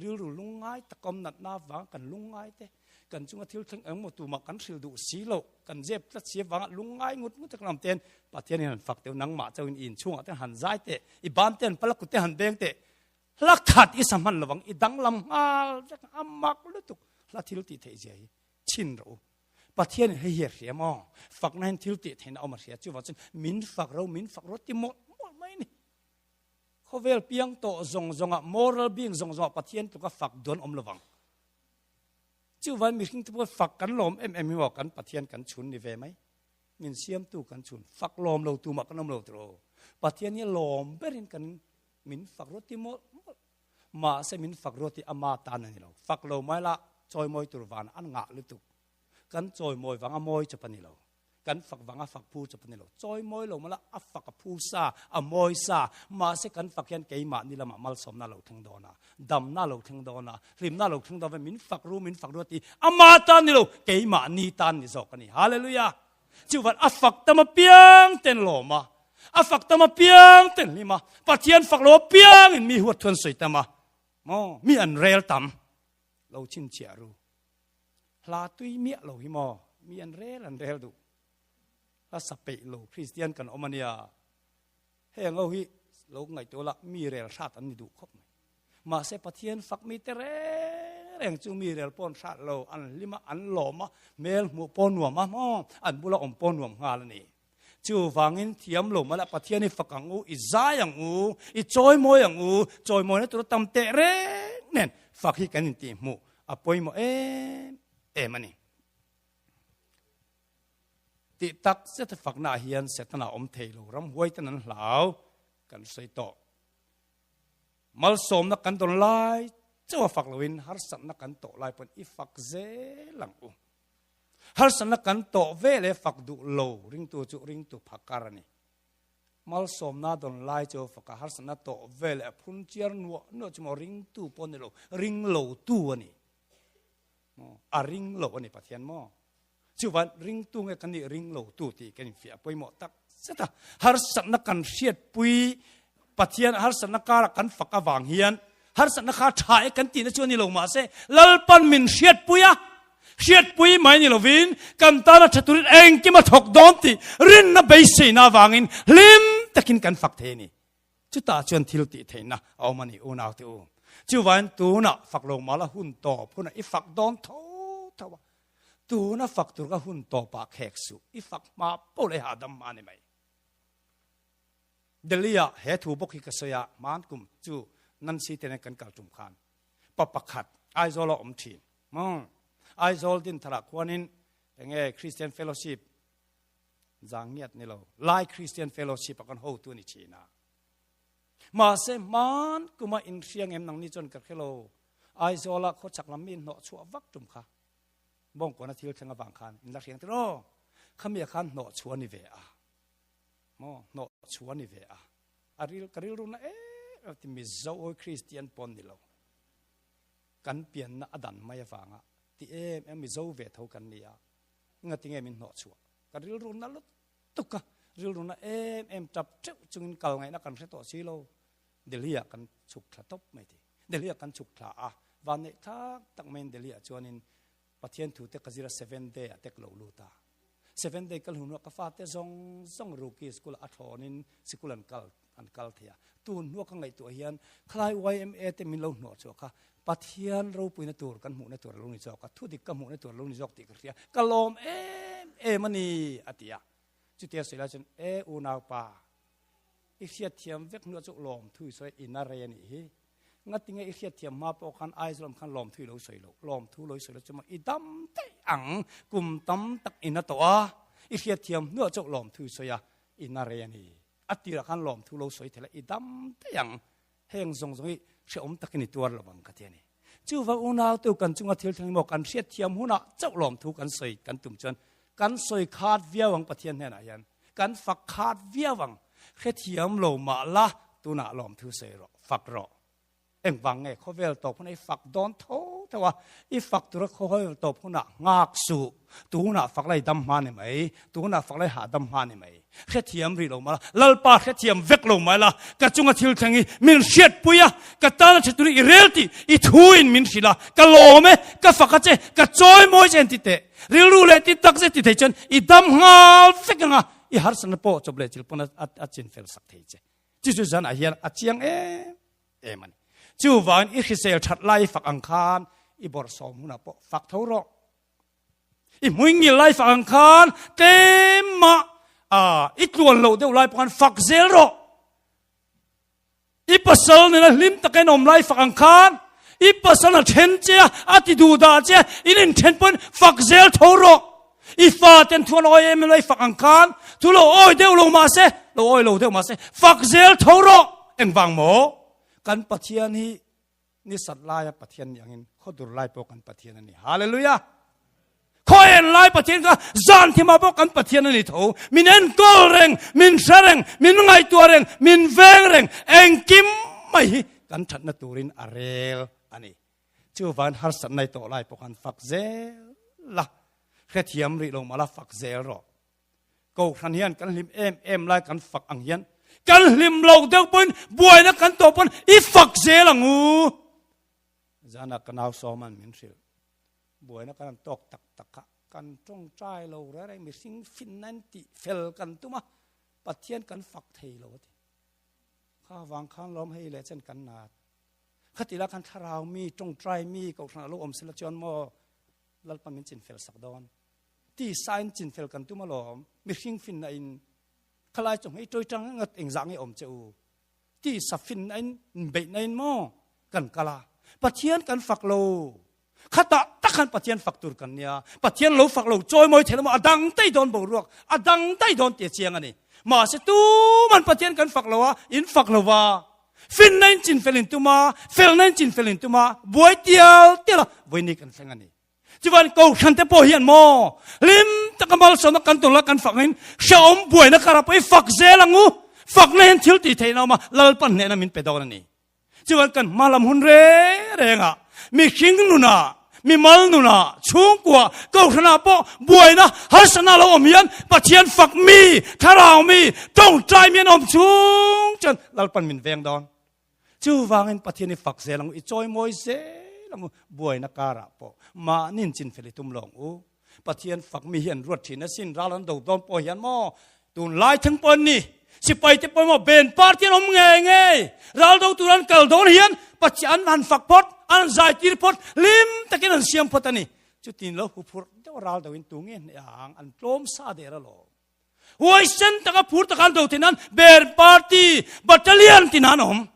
[SPEAKER 2] Rilru lungngai tak awm natna avanga kan lungngai te, kan chunga thil thleng engmaw tumah kan hrilh duh si lo, kan zep tlat si avanga lungngai ngut ngut tak lam ten Pathianin han fak teuh nangmah chauhin i inchhungah te han zai teh, i ban te han pal a kut te han beng teh, hla khat i sa hman lovang, i danglam nghal vek a mak lutuk hla thil tih theih zia hi chhin rawh u. Pathianin hei hi a hria maw? Fakna hian thil tih theihna a awm a hria, chuvang chuan min fak ro, min fak ro ti mawlh mawlh mai a ni. Khawvel piang tawh zawng zawngah moral being zawng zawngah Pathian tluka fak dawn awm lovang. Chuvan mihring te pawh fak kan lawm em em hi maw kan Pathian kan chhun ni ve mai. Min siamtu kan chhun fak lawm lo tumah kan awm lo tiraw. Pathian hi lawm berin kan min fak ruat ti mawlh mawlh. Mahse min fak ruat hi ama tan a ni lo. Fak lo mai la chawimawi tur van an ngah lutuk. Kan chawimawi vang a mawi chawp a ni lo. Kan fak vang a fak phu chawp a ni lo. Chawi mawi lo mawla a fak a phu sa, a mawi sa. Mahse kan fak hian keimahni lamah malsawmna a lo thleng dawn a, damna a lo thleng dawn a, hlimna a lo thleng dawn a, min fak ru, min fak ru a ti. Ama tan ni lo, keimahni tan ni zawk a ni. Hallelujah! Chuvan a fak tam apiang ten lawm a, a fak tam apiang ten hlim a, Pathian fak lo apiangin mi huat thuan sawi tam a, maw mi an rel tam. Lo chhinchhiah ru. Hla tui miah lo hi maw? Mi an rel an rel duh. Hla sa peih lo Kristian kan awm a nia. Heng ho hi lo ngaihtuah la mi rel hrat an ni duh khawp mai. Mahse Pathian fak mi te reng reng chu mi rel pawh an hrat lo, an hlim a, an lawm a, hmel hmuh pawh nuam a maw, an bula awm pawh nuam nghal a ni. Chuvangin thiam lo mah la Pathian i fak ang u, i zai ang u, i chawimawi ang u, chawimawina tura tam teh reng nen fak hi kan intihhmuh a pawimawh em em a ni. Tih tak zeta faknaah hian Setana awm thei lo, ramhuai ten an hlau kan sawi tawh. Malsawmna kan dawn lai chauh a fak loin harsatna kan tawh lai pawn i fak zel ang u. Harsatna kan tawh ve leh fak duh lo ringtu chu ringtu phakar a ni. Malsawmna dawn lai chu faka harsatna tawh ve leh phun chiar nuah nuah chu maw ringtu pawh ni lo, ring lo tu a ni. Maw a ring lo a ni Pathian maw? Chuvan ringtu nge kan nih ring lo tu tih kan infiah pawimawh tak zet a. Harsatna kan hriatpui Pathian harsatna karah kan fak avang hian harsatna kha tha e kan tihna chu a ni lo mahse Lalpan min hriatpui a, hriatpui mai ni lovin kan tana tha turin engkim a thawk dawn tih rinna beiseina avangin hlim takin kan fak thei a ni. Chutah chuan thil tih theihna a awm a ni unaute u. Chuvain tunah fak lo mala hun tawp hunah i fak dawn tho tho a, tuna fak tur kha hun tawpah khek suh, i fak hma pawh leh hahdam hma a ni mai. Delhi-ah he thu bawk hi ka sawi a, hmaan kum chu Nancy te nen kan kal tum khan pa pakhat Aizawl-a awm thin. Umm, Aizawl Dintharah khuanin enge Christian Fellowship zangiat ni lo, Lai Christian Fellowship a kan hotu a ni thin a. Mahse hmaan kuma inhriang em nangni chuan ka hre lo, Aizawl-a khawchhak lam mi inhnawh chhuah vak tum kha Bawngkawn-a thil thleng avang khan in la hriang tiraw? Khami-ah khan hnawh chhuah a ni ve a. Maw hnawh chu a ni ve a, a ril ka rilru na em em ti Mizo awi Kristian pawn ni lo kan pianna a dan mai avanga ti em em Mizo ve tho kan ni a, engati nge min hnawh chhuah ka rilru na lutuk a, rilru na em em tap teuh chungin kal ngaihna kan hre tawh si lo, Delhi ah kan chhuk thla tawp mai ti, Delhi ah kan chhuk thla a, vanneih thlak tak maiin Delhi ah chuanin Pathian thu te ka zir a seven day ah te ka lo lut a. Seventh day kal hunah ka fate zawng zawng Rookie School a thlawnin sikul an kal an kal thei a. Tun hnua ka ngaihtuah hian khalai yma te min lo hnawh chhuak kha Pathian ropuina tur kan hmuhna tur a lo ni zawk a, thudik ka hmuhna tur a lo ni zawk tih ka hria, ka lawm em em a ni a ti a. Chutia sawi lai chuan, E unaupa, i hriatthiam vek hnuah chu lawmthu i sawi in a rei a nih hi. Ngatinge i hriatthiam hma pawh khan Aizawl lam khan lawmthu i lo sawi lo, lawmthu lo i sawi lo chu maw i dam daih ang, kum tam tak in a tawh a, i hriatthiam hnuah chauh lawmthu i sawi a, in a rei a ni. A tirah khan lawmthu lo sawi thei la i dam daih ang, heng zawng zawng hi hrehawm takin i tuar lo ang ka ti a ni. Chuvang unau tu kan chunga thil thleng emaw kan hriatthiam hunah chauh lawmthu kan sawi kan tum chuan kan sawi khat viau ang Pathian hnenah hian kan fak khat viau ang. Hrethiam lo mah la tunah lawmthu sawi rawh, fak rawh. Engvang nge khawvel tawp hunah i fak dawn tho tho a, i fak tura khawvel tawp hunah nghak suh. Tunah fak lai dam hma ni mai, tunah fak lai hahdam hma ni mai. Hrethiam rih lo mai la, Lalpa hrethiam vek lo mai la, ka chunga thil thleng hi min hriatpui a, ka tana tha turin i rel tih i thuin min hrilh a, ka lawm e, ka fak a che, ka chawi mawi che an ti teh. Rilru leh ti tak zet ti thei chuan i dam nghal vek ang a, i harsatna pawh chawp leh chil pawn a chin fel sak thei che. Chu chu zanah hian a chiang em em a ni. Chuvangin i hrisel that lai i fak ang khan i bawrhsawm hunah pawh fak tho rawh. I hmuingil lai fak ang khan tlem mah i tluan loh deuh lai pawh khan fak zel rawh. I pasal nena hlim takin awm lai fak ang khan i pasal a then che a, a ti duh dah che a, in inthen pawhin fak zel tho rawh. I fa ten thu an awi em em lai fak ang khan thu lo awi deuh lo mah se, lo awi lo deuh mah se, fak zel tho rawh. Engvang maw? Kan Pathian hi Ni sat laia Pathian nih angin khawdur lai pawh kan Pathian a ni. Hallelujah! Khaw en lai Pathian kha zan thimah pawh kan Pathian a ni tho. Min enkawl reng, min hre reng, min ngaihtuah reng, min veng reng, engkim mai hi kan thatna turin a rel a ni. Chuvan harsatna i tawh lai pawh khan fak zel la, hrethiam rih lo mah la fak zel rawh. Kohhran hian kan hlim em em lai kan fak ang hian kan hlim lo deuh pawhin buaina kan tawh pawn i fak zel ang u. Zana ka nau sawman min hrilh. Buaina kan han tawk tak tak kha kan tawngtai lo reng reng mihring finna in tih fel kan tum a, Pathian kan fak thei lo a ti. Kha vang khan lawm hei leh chen kan nat. Khati la khan thlarau mi tawngtai mi kohhran a lo awm sela chuan maw Lalpa min chinfel sak dawn. Tisa in chinfel kan tum alawm, mihring finna in khalai chu hei ṭoi ṭang ngat engzah nge awm che u? Tisa finna in beihna in maw kan kal a, Pathian kan fak lo. Khatah tak khan Pathian fak tur kan nia, Pathian lo fak lo chawimawi thei lo maw a dang daih dawn boruak, a dang daih dawn tih a chiang a ni. Mahse tuman Pathian kan fak lo a, in fak lo va, finna in chinfel in tum a, felna in chinfel in tum a, buai tial tial a, vawiin kan thleng a ni. Chuan kohhran te pawh hian maw hlim taka malsawmna kan tul a kan fak angin hrehawm buaina karah pawh i fak zel ang u. Fakna hian thil tih theihna a awm a, Lalpan hnehna min pe dawn a ni. Chuan kan hma lam hun reng rengah mihring nunah, mimal nunah, chhungkua, kohhranah pawh buaina harsatna lo awm hian Pathian fak mi, thlarau mi, tawngtai mi an awm chung chuan Lalpan min veng dawn. Chuvangin Pathian i fak zel ang u, i chawimawi zel ang u, buaina karah pawh mahni in chinfel i tum lo ang u. Pathian fak mi hi an ruat thin asin, ral an do dawn pawh hian maw tunlai thleng pawh an ni, sipai te pawh maw ben party an awm ngei ngei, ral do tur an kal dawn hian Pathian an han fak phawt, an zai tir phawt, hlim takin an siam phawt a ni. Chutin lo huphurh deuh ral do in tu nge hneh ang, an tlawm sa der alawm. Huaisen taka phur taka an do theih nan Bear Party Battalion ti nan a awm.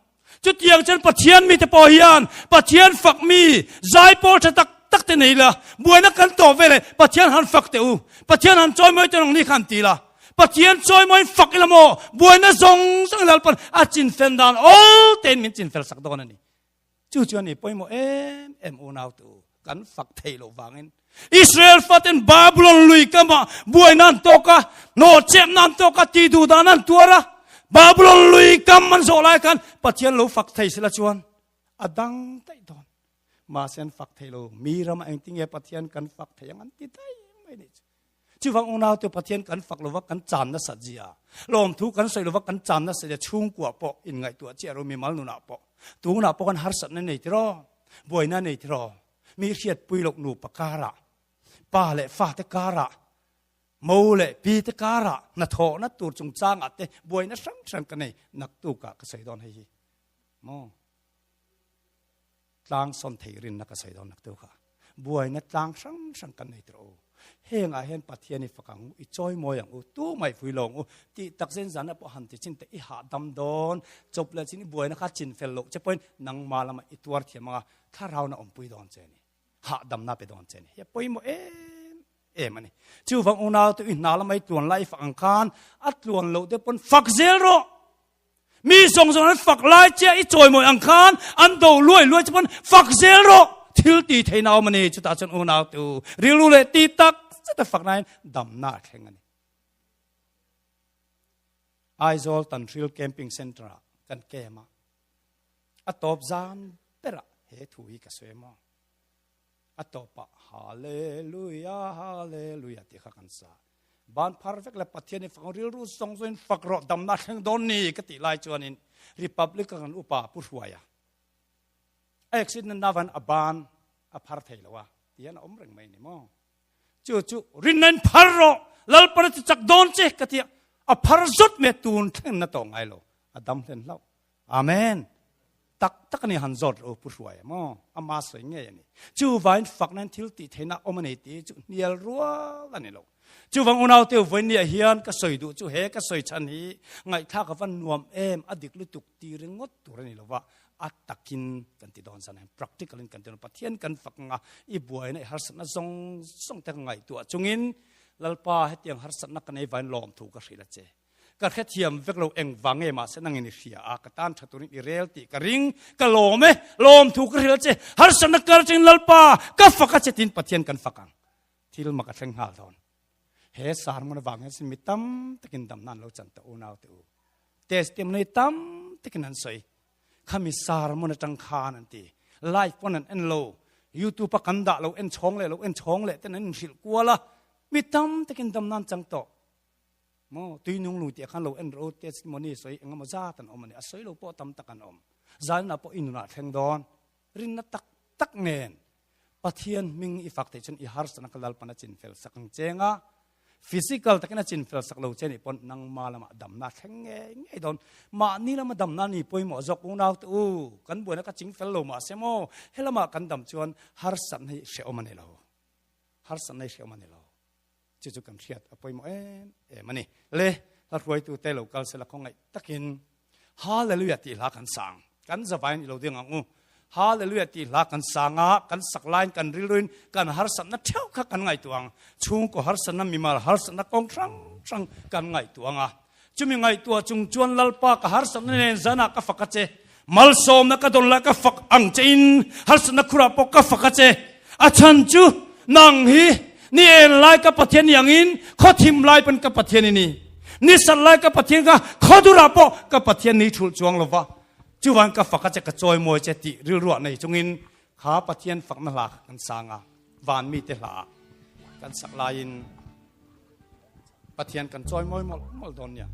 [SPEAKER 2] Chutiang chuan Pathian mite pawh hian Pathian fak mi zaipawl tha tak tak te nei la, buaina kan tawh ve leh Pathian han fak teh u, Pathian han chawimawi teh ang ni kha an ti la. Pathian chawimawiin fak ila maw, buaina zawng zawng Lalpan a chinfel dan awl tein min chinfel sak dawn a ni. Chu chuan i pawimawh em em unau tu kan fak thei loh vangin Israel faten Babylon lui kama buaina an tawk a, nawhchepna an tawk a, ti duh dan an tuar a, Babylon lui kam an zawh lai khan Pathian lo fak thei sela chuan a dang daih dawn. Mahse an fak thei lo, mi rama engtinge Pathian kan fak thei ang an ti daih mai nih chu. Chuvang unau te Pathian kan fak lova kan chan nasat zia, lawmthu kan sawi lova kan chan nasat zia chhungkua pawh inngaihtuah chiah ro mimal nunah pawh tunah pawh kan harsatna nei tiraw, buaina nei tiraw, mi hriatpui loh nupa karah, pa leh fate karah. Mo leh pi te karah hnathawhna tur chungchangah te buaina hrang hrang ka nei naktukah ka sawi dawn hei hi maw tlang sawn thei rinna ka sawi dawn naktukah buaina tlang hrang hrang kan nei tawh u hengah hian Pathian i fak ang u i chawi mawi ang u tu mai vui lo ang u tih tak zen zana pawh han ti chin te i hahdam dawn chawp leh chin i buaina kha chin fel loh che pawhin nangma lama i tuar thiam anga thlarau na awmpui dawn che ni. Hahdamna pe dawn che ni. Hi a pawimawh em em a ni. Chuvang unau te i hna lamah i tluan lai i fak ang khan a tluan loh te pawn fak zel rawh. Mi zawng zawng an fak lai che i chawimawi ang khan an do luai luai che pawn fak zel rawh. Thil ti theihna awm a ni. Chutah chuan unau te u rilru leh ti tak zet a fak nain damna a thleng a ni. Aizawl Tanhril Camping Centre ah kan camp a. A tawp zan berah he thu hi ka sawi maw? A tawpah Hallelujah, Hallelujah tih kha kan sa. Ban phar vek le Pathian i fak rilru zawng zawngin fak rawh damna thleng dawn ni ka tih lai chuanin Republican kan upa Pu Hruaia a accident na van a ban a phar thei lo a tihian a awm reng mai ni maw? Chu chu rinna in phar rawh Lalpan a ti chak dawn che ka ti a, a phar zawt mai a tun thleng na tawh ngai lo a dam hlen hlauh. Amen. Tak tak ani han zawt ro pu hruai maw ama sawi ngei ani. Chuvain fakna in thil tih theihna awm ani tih chu hnial rual ani lo. Chuvang unau te vawiin ni ah hian ka sawi duh chu he ka sawi chhan hi ngaihthlak a van nuam em a dik lutuk ti ringawt tur ani lova a takin kan ti dawn zan hian practical in kan ti dawn Pathian kan fak anga i buaina i harsatna zawng zawng te ka ngaihtuah chungin Lalpa hetiang harsatna ka nei vain lawmthu ka hrilh a che. Ka hrethiam vek lo engvang nge mahse nangin i hria a, ka tan tha turin i rel tih ka ring, ka lawm e, lawmthu ka hrilh a che, harsatna kar atangin Lalpa ka fak a che tiin Pathian kan fak ang. Thil mak a thleng nghal dawn. He sermon avang hian sin mi tam takin damna an lo chan ta unau te u. Testimony tam takin an sawi. Khami sermon atang khan an ti. Live pawn an en lo, YouTube a kan dah lo en chhawng leh lo en chhawng leh ten an inhrilh kual a, mi tam takin damna an chang tawh. Maw tui nung lui tih khan lo en rawh u testimony sawi engemaw zat an awm a ni a sawi lo pawh tam tak an awm zalna pawh i nunah thleng dawn rinna tak tak nen Pathian hming i fak theih chuan i harsatna kha Lalpan a chinfel sak ang cheng a physical takin a chinfel sak lo che nih pawn nangma lamah damna thleng ngei ngei dawn mahni lama damna ni pawimawh zawk unau te u kan buaina ka chingfel lo mahse maw helama kan dam chuan harsatna hi hrehawm a ni lo harsatna hi hrehawm a ni lo Chu chu kan hriat a pawimawh em em a ni. Le, hla hruaitu te lo kal sela khawngaih takin Hallelujah tih hla kan sang. Kan zavain i lo ding ang u. Hallelujah tih hla kan sang a, kan sak laiin kan rilruin kan harsatna theuh kha kan ngaihtuah ang. Chhungkaw harsatna, mimal harsatna kawng hrang hrang kan ngaihtuah ang a. Chumi ngaihtuah chung chuan Lalpa ka harsatna nen zanah ka fak a che, malsawmna ka dawn lai ka fak ang che in harsatna khurah pawh ka fak a che. A chhan chu nang hi ni en lai ka Pathian ni angin khawthim lai pawn ka Pathian i ni. Ni sat lai ka Pathian kha khawdurah pawh ka Pathian ni thulh chuang lova. Chuvan ka fak a che ka chawimawi che tih rilruah nei chungin kha Pathian fakna hla kha kan sang a, van mite hla kan sak laiin Pathian kan chawimawi mawlh mawlh dawn nia.